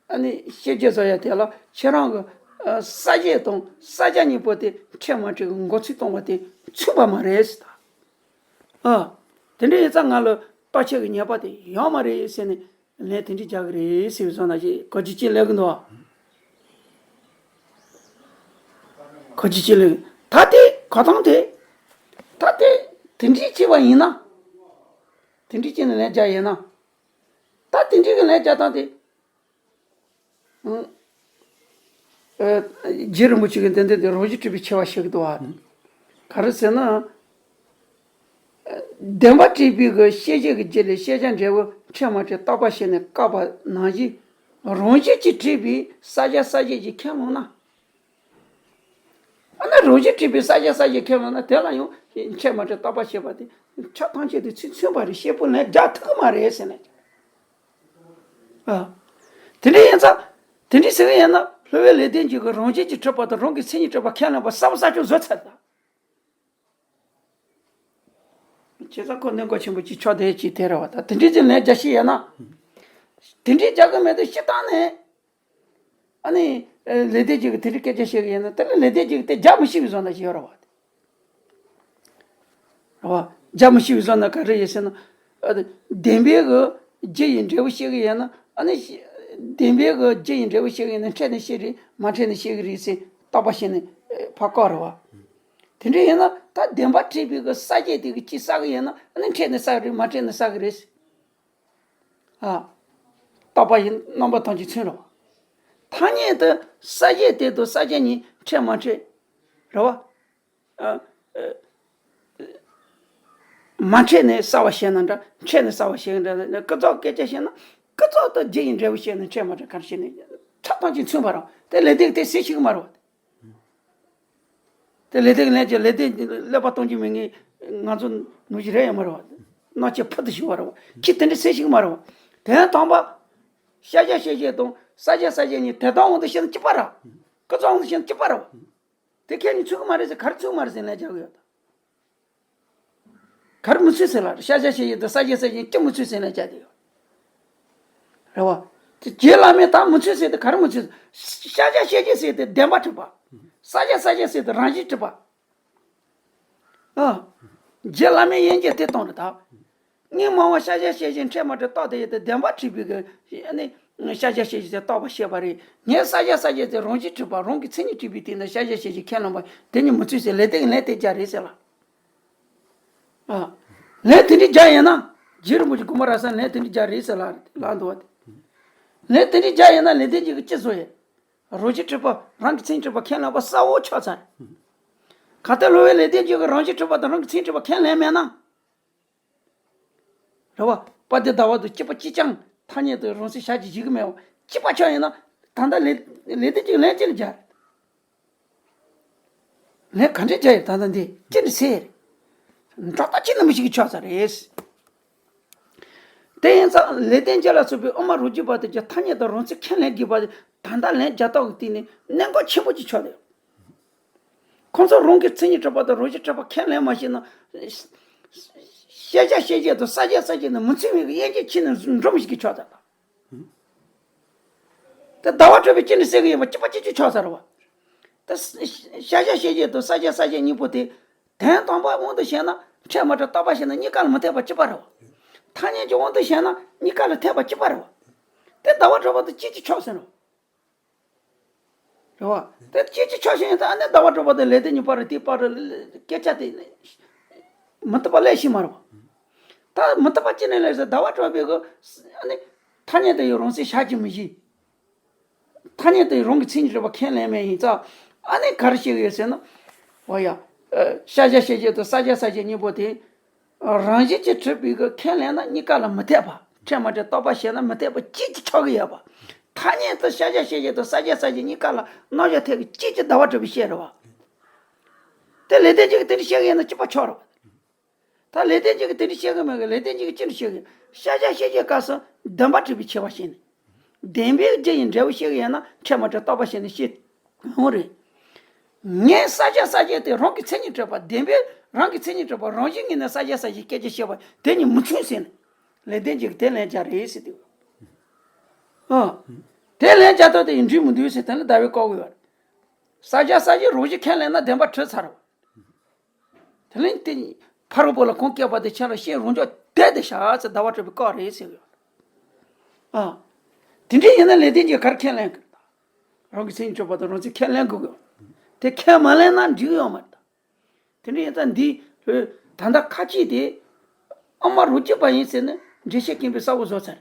ཨ་ནི་ཤེས་བྱེད་བཟོ་ཡ་དེ་ལ་ཁྱེད་རང་གི་ཨ་གསལ་བྱེད་དང་གསལ་བྱ་གཉིས་པོ་དེ་འཕྲད་མ་འཕྲད་ཀྱི་མགོ་ཚོས་གཏོང་བ་དེ་མཚུངས་པ་མ་རེད་ཟེར་ད། ཨ། དེ་འདྲ་ཡིན་ཙང་ང་ལ་བརྟག་དཔྱད་ཀྱི་ཉེས་པ་དེ་ཡོད་མ་རེད་ཟེར་ནས་ལན་དེ་འདྲ་རྒྱག་གི་རེད་ཟེར་བའི་བཟོ་ན་ཞིག་གོ་རྒྱུ་ཅི་ལབ་གི་འདུག་གོ་རྒྱུ་ཅི་ལབ། ད་དེ་གོ་སྟངས་དེ། ད་དེ་དེ་འདྲ་བྱས་པ་ཡིན་ན། དེ་འདྲ་བྱས་ནས་ལན་རྒྱག་ཡིན་ན། ད་དེ་འདྲ་གི་ལན་རྒྱག་སྟངས་དེ། ཨ། རྗེ་རིན་པོ་ཆེ་གིས་འདི་འདི་འདི་རང་བཞིན་གྲུབ་པའི་ཆེ་བ་ཞིག་འདུག་བ། ག་རེ་ཟེར་ན། བདེན་པར་གྲུབ་པའི་གི་ཤེས་བྱེད་ཀྱི་རྒྱུ་ལས་ཤེས་བྱ་འབྲས་བུ་འཕྲད་མ་འཕྲད་བརྟག་པ་བྱས་ནས་བཀག་པ་ནང་བཞིན། རང་བཞིན་གྱིས་གྲུབ་པའི་གསལ་བྱ་གསལ་བྱེད་ཀྱི་ཁས་བླངས་ན། ཨ་ནི་རང་བཞིན་གྲུབ་པའི་གསལ་བྱ་གསལ་བྱེད་ཁས་བླངས་ན་དེ་ལ་ཡང་འཕྲད་མ་འཕྲད་བརྟག་པ་བྱེད་པ་དེ་ཆ་ཐམས་ཅད་དུ་ཚིག་མཚུངས་པ་རེད། ཤེས་པོ་ལན་རྒྱག་ཐུབ་ཀྱི་མ་རེད་ཟེར་ནས། ཨ། དེ་འདྲ་ཡིན་ཙང་། དེ་འདྲ་ཟེར་གི་ཡིན་ན་སློབ་དཔོན་ལེགས་ལྡན་གྱིས་གི་རང་བཞིན་གྱིས་གྲུབ་པ་དང་རང་གི་མཚན་ཉིད་གྲུབ་པ་ཁས་བླངས་པ་གསལ་པོ་གསལ་རྐྱང་བཟོས་ཚར་ད། བྱས་ཙང་ཁོ་གནད་འགག་ཆེན་པོ་ཅིག་ཆགས་བསྡད་ཀྱི་དེ་རེད་བ། ད་དེ་འདྲའི་ཅིག་ལན་རྒྱག་ཤེས་ཡོད་ན། དེ་འདྲའི་རྒྱག་གི་མེད་དུས་སྤྱིར་བཏང་ནས། ཨ་ནི། ལེགས་ལྡན་འབྱེད་ཀྱིས་དེ་འདྲའི་སྐད་ཆ་བཤད་གི་ཡོད་ན། དེ་ལ་ལེགས་ལྡན་འབྱེད་ཀྱིས་དེ་རྒྱག་མི་ཤེས་པའི་བཟོ་འདྲ་ཞིག་ཡོད་རེད་བ། རེད་བ། རྒྱག་མི་ཤེས་པའི་བཟོ་འདྲ་ག་རེ་ཡོད་ཟེར་ན། ཨ། བདེན་པའི་གི་རྒྱུ་ཡི་འབྲས་བུ་བཤད་གི་ཡོད་ན། ཨ་ནི། བདེན་པའི་གི་རྒྱུ་ཡི་འབྲས་བུ་བཤད་གི་ཡོད་ན། འཕྲད་ནས་བཤད་རེད། མ་འཕྲད་ནས་བཤད་གི་རེད་ཟེར་བརྟག་པ་བྱས་ནས་ཕར་བཀག་རེད་བ། དེ་འདྲ་ཡིན་ན་ད་བདེན་པ་འཁྲུལ་པའི་གི་ས་བཅད་དེ་གི་གཅིག་བསགས་གི་ཡོད་ན། ཨ་ནི་འཕྲད་ནས་བསགས་རེད། མ་འཕྲད་ནས་བསགས་གི་རེད་ཟེར། ཨ། བརྟག་པ་ཡི་རྣམ་པ་ཐམས་ཅད་མཚུངས་རེད་བ། ཐ་སྙད་དུ་ས་བཅད་དེ་དང་ས་བཅད་གཉིས་འཕྲད་མ་འཕྲད། རེད་བ། ཨ། ཨ། མ་འཕྲད་ནས་བསགས་པ་བཤད་ན་འདྲ། འཕྲད་ནས་བསགས་པ་བཤད་ན་འདྲ། ཀུན་རྫོབ་སྐད་ཆ་བཤད་ན་ཀུན་རྫོབ་ཏུ་རྒྱུ་ཡི་འབྲས་བུ་བཤད་ན་འཕྲད་མ་འཕྲད་ག་རེ་བཤད་ན་ཆ་ཐམས་ཅད་མཚུངས་པ་རེད་བ། དེ་ལེགས་ལྡན་གྱིས་དེ་སེལ་ཤེས་གི་མ་རེད་བ། དེ་ལེགས་ལྡན་གྱིས་ལན་རྒྱག་ལེགས་ལྡན་ཀླད་པ་གཏོང་རྒྱུ་མེད་ངེས། ང་ཚོ་ནོར་གྱི་རེད་ཡོད་མ་རེད་བ། སྣང་ཆེན་ཕུལ་དུ་ཕྱིན་པ་རེད་བ། ཁྱེད་དེ་འདྲ་སེལ་ཤེས་གི་མ་རེད་བ། དོན་དམ་པ། ཤ་བཅད་ཤེས་བྱེད་དང་ས་བཅད་ས་བཅད་གཉིས་དོན་དམ་དབང་དུ་བྱས་ན་གཅིག་པ་རེད། ཀུན་རྫོབ་དབང་དུ་བྱས་ན་གཅིག་པ་རེད་བ། དེ་ཁྱེད་གཉིས་མཚུངས་གི་མ་རེད་ཟེར། ག་རེ་མཚུངས་མ་རེད་ཟེར་ལན་རྒྱག་གི་ཡོད་ད། ག་རེ་མི་མཚུངས་ཟེར་ལབ། ཤ་བཅད་ཤེས་བྱེད་དང་ས་བཅད་ས་བཅད་གཉིས་ཀྱི་མི་མཚུངས་ཟེར་ལན་རྒྱག་གི་ཡོད། རེད་བ། དེ་རྗེ་བླ་མས་ད་མི་མཚུངས་ཟེར་དེ་ག་རེ་མི་མཚུངས། ཤ་བཅད་ཤེས་བྱེད་ཟེར་དེ་བདེན་པ་འཁྲུལ་པ། ས་བཅད་ས་བཅད་ཟེར་དེ་རང་བཞིན་འཁྲུལ་པ། ཨ། རྗེ་བླ་མའི་དབྱེ་འབྱེད་དེ་བཏང་རེད་ད། སྔོན་མ་བ་ཤ་བཅད་ཤེས་བྱེད་འཕྲད་མ་འཕྲད་བརྟགས་དེ་ཡོད་དེ་བདེན་པ་འཁྲུལ་པའི་གི་ནི། ཤ་བཅད་ཤེས་བྱེད་དེ་བརྟགས་པ་བྱས་པ་རེད། ངས་ས་བཅད་ས་བཅད་དེ་རང་བཞིན་འཁྲུལ་པ། རང་གི་མཚན་ཉིད་འཁྲུལ་པའི་སྟེང་ནས་ཤ་བཅད་ཤེས་བྱེད་ཁས་བླངས་པ་དེ་གཉིས་མི་མཚུངས་ཟེར་ལེགས་ལྡན་གྱིས་ལན་དེ་རྒྱག་རེད་ཟེར་ལ། ཨ། ལན་དེ་འདྲ་རྒྱག་ཡིན་ན། རྗེ་རིན་པོ་ཆེ་དགོངས་པ་རབ་གསལ་ལན་དེ་འདྲ་རྒྱག་རེད་ཟེར་ལ་ལབ་འདུག་བ། ལན་དེ་འདྲ་རྒྱག་ཡིན་ན་ལེགས་ལྡན་འབྱེད་ཀྱིས་ཅི་བཟོ་ཡོད། རང་བཞིན་འཁྲུལ་པ་རང་གི་མཚན་ཉིད་འཁྲུལ་པ་ཁས་ལེན་པ་གསལ་བོ་ཆགས་ཚར། གལ་ཏེ་སློབ་དཔོན་ལེགས་ལྡན་འབྱེད་ཀྱིས་རང་བཞིན་འཁྲུལ་པ་དང་རང་གི་མཚན་ཉིད་འཁྲུལ་པ་ཁས་ལེན་མེད་ན། རེད་བ། དཔལ་ལྡན་ཟླ་བ་དང་གཅིག་པ་གཅིག་རྐྱང་ཐ་སྙད་དུ་རང་མཚན་བཞག་གི་ཡོད་ཀྱི་མེད་བ། གཅིག་པ་ཆགས་ཡིན་ན། ད་ལྟ་ལེགས་ལེགས་ལྡན་འབྱེད་ཀྱིས་ལན་ཅི་ལ་རྒྱག་རེད། ལན་ག་འདྲས་རྒྱག་ཡོད། ད་ལྟ་འདི་ཅི་འདྲ་ཟེར་རེད། འགྲོ་ལྟ་ཅི་ནས་མི་ཤེས་ཀྱི་ཆགས་ཚར་རེད། དེ་ཡིན་ཙང་ལེགས་ལྡན་འབྱེད་ལ་སོགས་པའི་དབུ་མ་རང་རྒྱུད་པ་དེ་ཀྱང་ཐ་སྙད་དུ་རང་མཚན་ཁས་ལེན་དགོས་པ་དེ་ད་ལྟ་ལན་རྒྱག་སྟངས་ཀྱི་སྟེང་ནས་གནད་འགག་ཆེན་པོ་ཅིག་ཆགས་ཡོད། ཁོང་ཚོ་རང་གི་མཚན་ཉིད་གྲུབ་པ་དང་རང་བཞིན་གྲུབ་པ་ཁས་ལེན་མ་ཤེས་ན། ཤ་བཅད་ཤེས་བྱེད་དང་ས་བཅད་ས་བཅད་ནི་མི་མཚུངས་པའི་དབྱེ་འབྱེད་ཕྱེ་ནས་འགྲོ་མི་ཤེས་ཀྱི་ཆགས་ཚར་བ། དེ་ཟླ་བ་གྲགས་པས་ཅི་འདྲ་ཟེར་གི་ཡོད་པ་གཅིག་པ་གཅིག་རྐྱང་ཆགས་ཚར་བ། དེ་ཤ་བཅད་ཤེས་བྱེད་དང་ས་བཅད་ས་བཅད་གཉིས་པོ་དེ། དོན་དམ་པའི་དབང་དུ་བྱས་ན་འཕྲད་མ་འཕྲད་བརྟག་པ་བྱས་ན་གཉིས་ཀ་ལ་མི་འཐད་པ་གཅིག་པ་རེད་བ། ཐ་སྙད་ཀྱི་དབང་དུ་བྱས་ན་གཉིས་ཀ་ལ་འཐད་པ་གཅིག་པ་རེད་བ། དེ་ཟླ་བ་གྲགས་པ་དང་གཅིག་གཅིག་ཆགས་ཟེར་རོ། རེད་བ། དེ་གཅིག་གཅིག་ཆགས་ཤིང་ཡིན་ད་ཨ་ནི་ཟླ་བ་གྲགས་པ་དང་ལེགས་ལྡན་གཉིས་བར་དེའི་བར་སྐད་ཆ་དེ་མི་འཐད་པ་ལས་ཤིག་མ་རེད་བ། ད་མི་འཐད་པ་ཅི་ནས་ལས་ཟེར་ཟླ་བ་གྲགས་པའི་གི་ཨ་ནི་ཐ་སྙད་དུ་ཡང་རང་མཚན་བཞག་གི་མི་ཤེས། ཐ་སྙད་དུ་ཡང་རང་གི་མཚན་ཉིད་གྲུབ་པ་ཁས་ལེན་མེད་ཡིན་ཙང་། ཨ་ནི་ག་རེ་བཤད་གི་ཡོད་ཟེར་ན། འོ་ཡ། ཤ་བཅད་ཤེས་བྱེད་དང་ས་བཅད་ས་བཅད་གཉིས་པོ་དེ། རང་བཞིན་གྱིས་གྲུབ་པའི་གི་ཁས་ལེན་ན་གཉིས་ཀ་ལ་མི་འཐད་པ། འཕྲད་མ་འཕྲད་བརྟག་པ་བྱས་ན་མི་འཐད་པ་གཅིག་གཅིག་ཆགས་ཀྱི་ཡོད་པ། ཐ་སྙད་དུ་ཤ་བཅད་ཤེས་བྱེད་དང་ས་བཅད་ས་བཅད་གཉིས་ཀ་ལ་རྣམ་གཞག་འཐད་ཀྱི་གཅིག་གཅིག་ཟླ་བ་གྲགས་པས་བཤད་རེད་བ། དེ་ལེགས་ལྡན་འབྱེད་ཀྱིས་དེ་འདྲ་བཤད་ཀྱི་ཡིན་ན་གཅིག་པ་ཆགས་རེད་བ། ད་ལེགས་ལྡན་འབྱེད་ཀྱིས་དེ་འདྲ་བཤད་ཀྱི་མེད་གི། ལེགས་ལྡན་འབྱེད་ཀྱིས་ཅི་འདྲ་བཤད་ཀྱི། ཤ་བཅད་ཤེས་བྱེད་སྐབས་སུ་བདེན་པ་འཁྲུལ་པའི་ཆེ་བ་བཤད་ནས། བདེན་པའི་རྒྱུ་ཡི་འབྲས་བུ་བཤད་ཀྱི་ཡིན་ན་འཕྲད་མ་འཕྲད་བརྟག་པ་བྱས་ནས་བཤད་འོང་རེད། ངས་ས་བཅད་ས་བཅད་དེ་རང་གི་མཚན་ཉིད་གྲུབ་པ། བདེན་པའི་རང་གི་མཚན་ཉིད་གྲུབ་པ་རང་བཞིན་ངེས་ནས་ས་བཅད་ས་བཅད་སྐད་ཆ་བཤད་པ་དེ་གཉིས་མི་མཚུངས་ཟེར་ནས། ལེགས་ལྡན་འབྱེད་ཀྱིས་དེ་ལན་རྒྱག་རེད་ཟེར་དུས། ཨ། དེ་ལན་རྒྱག་སྟངས་དེ་ཡིན་འགྲིག་མི་འདུག་ཟེར་དེ་ལ་ཟླ་བས་བཀག་གི་ཡོད་རེད། ས་བཅད་ས་བཅད་རང་བཞིན་ཁས་ལེན་ན་བདེན་པ་འཁྲུལ་ཚར་བ། དེ་ལན་དེ་ཕ་རོལ་པོ་ལ་གང་སྐྱེས་པ་དེ་ཁྱེད་ལ་ཤེས་རང་འཇོག་དེ་དེ་བཞག་ཟེར་ཟླ་བ་གྲགས་པས་བཀག་རེད་ཟེར་གི་ཡོད། ཨ། དེ་འདྲ་ཡིན་ན་ལེགས་ལྡན་འབྱེད་ག་རེ་ཁས་ལེན་གི། རང་གི་མཚན་ཉིད་གྲུབ་པ་དང་རང་མཚན་ཁས་ལེན་དགོས་གི། དེ་ཁས་མ་ལེན་ན་འགྲིག་ཡོད་མ་རེད། དེ་འདྲ་ཡིན་ཙང་འདི་ད་ལྟ་ཁ་ཅིག་དེ་དབུ་མ་རང་རྒྱུད་པ་ཡིན་ཟེར་ནས་འགྲེལ་བཤད་མཁན་པས་གསལ་བོ་བཟོ་ཚར།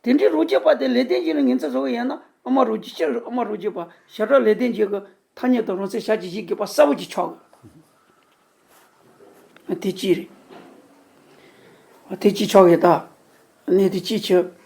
དེ་འདྲའི་རང་རྒྱུད་པ་དེ་ལེགས་ལྡན་འབྱེད་ལ་ངོས་འཛིན་བཟོ་གི་ཡིན་ན་དབུ་མ་རང་རྒྱུད། སྤྱིར་དབུ་མ་རང་རྒྱུད་པ་བྱེ་བྲག་ལེགས་ལྡན་འབྱེད་ཀྱི་ཐ་སྙད་དུ་རང་མཚན་བཞག་གི་ཡོད་པ་གསལ་བོ་ཅིག་ཆགས་གི། དེ་གཅིག་རེད། དེ་གཅིག་ཆགས་གི་ད། གནད་དེ་གཅིག་ཆགས།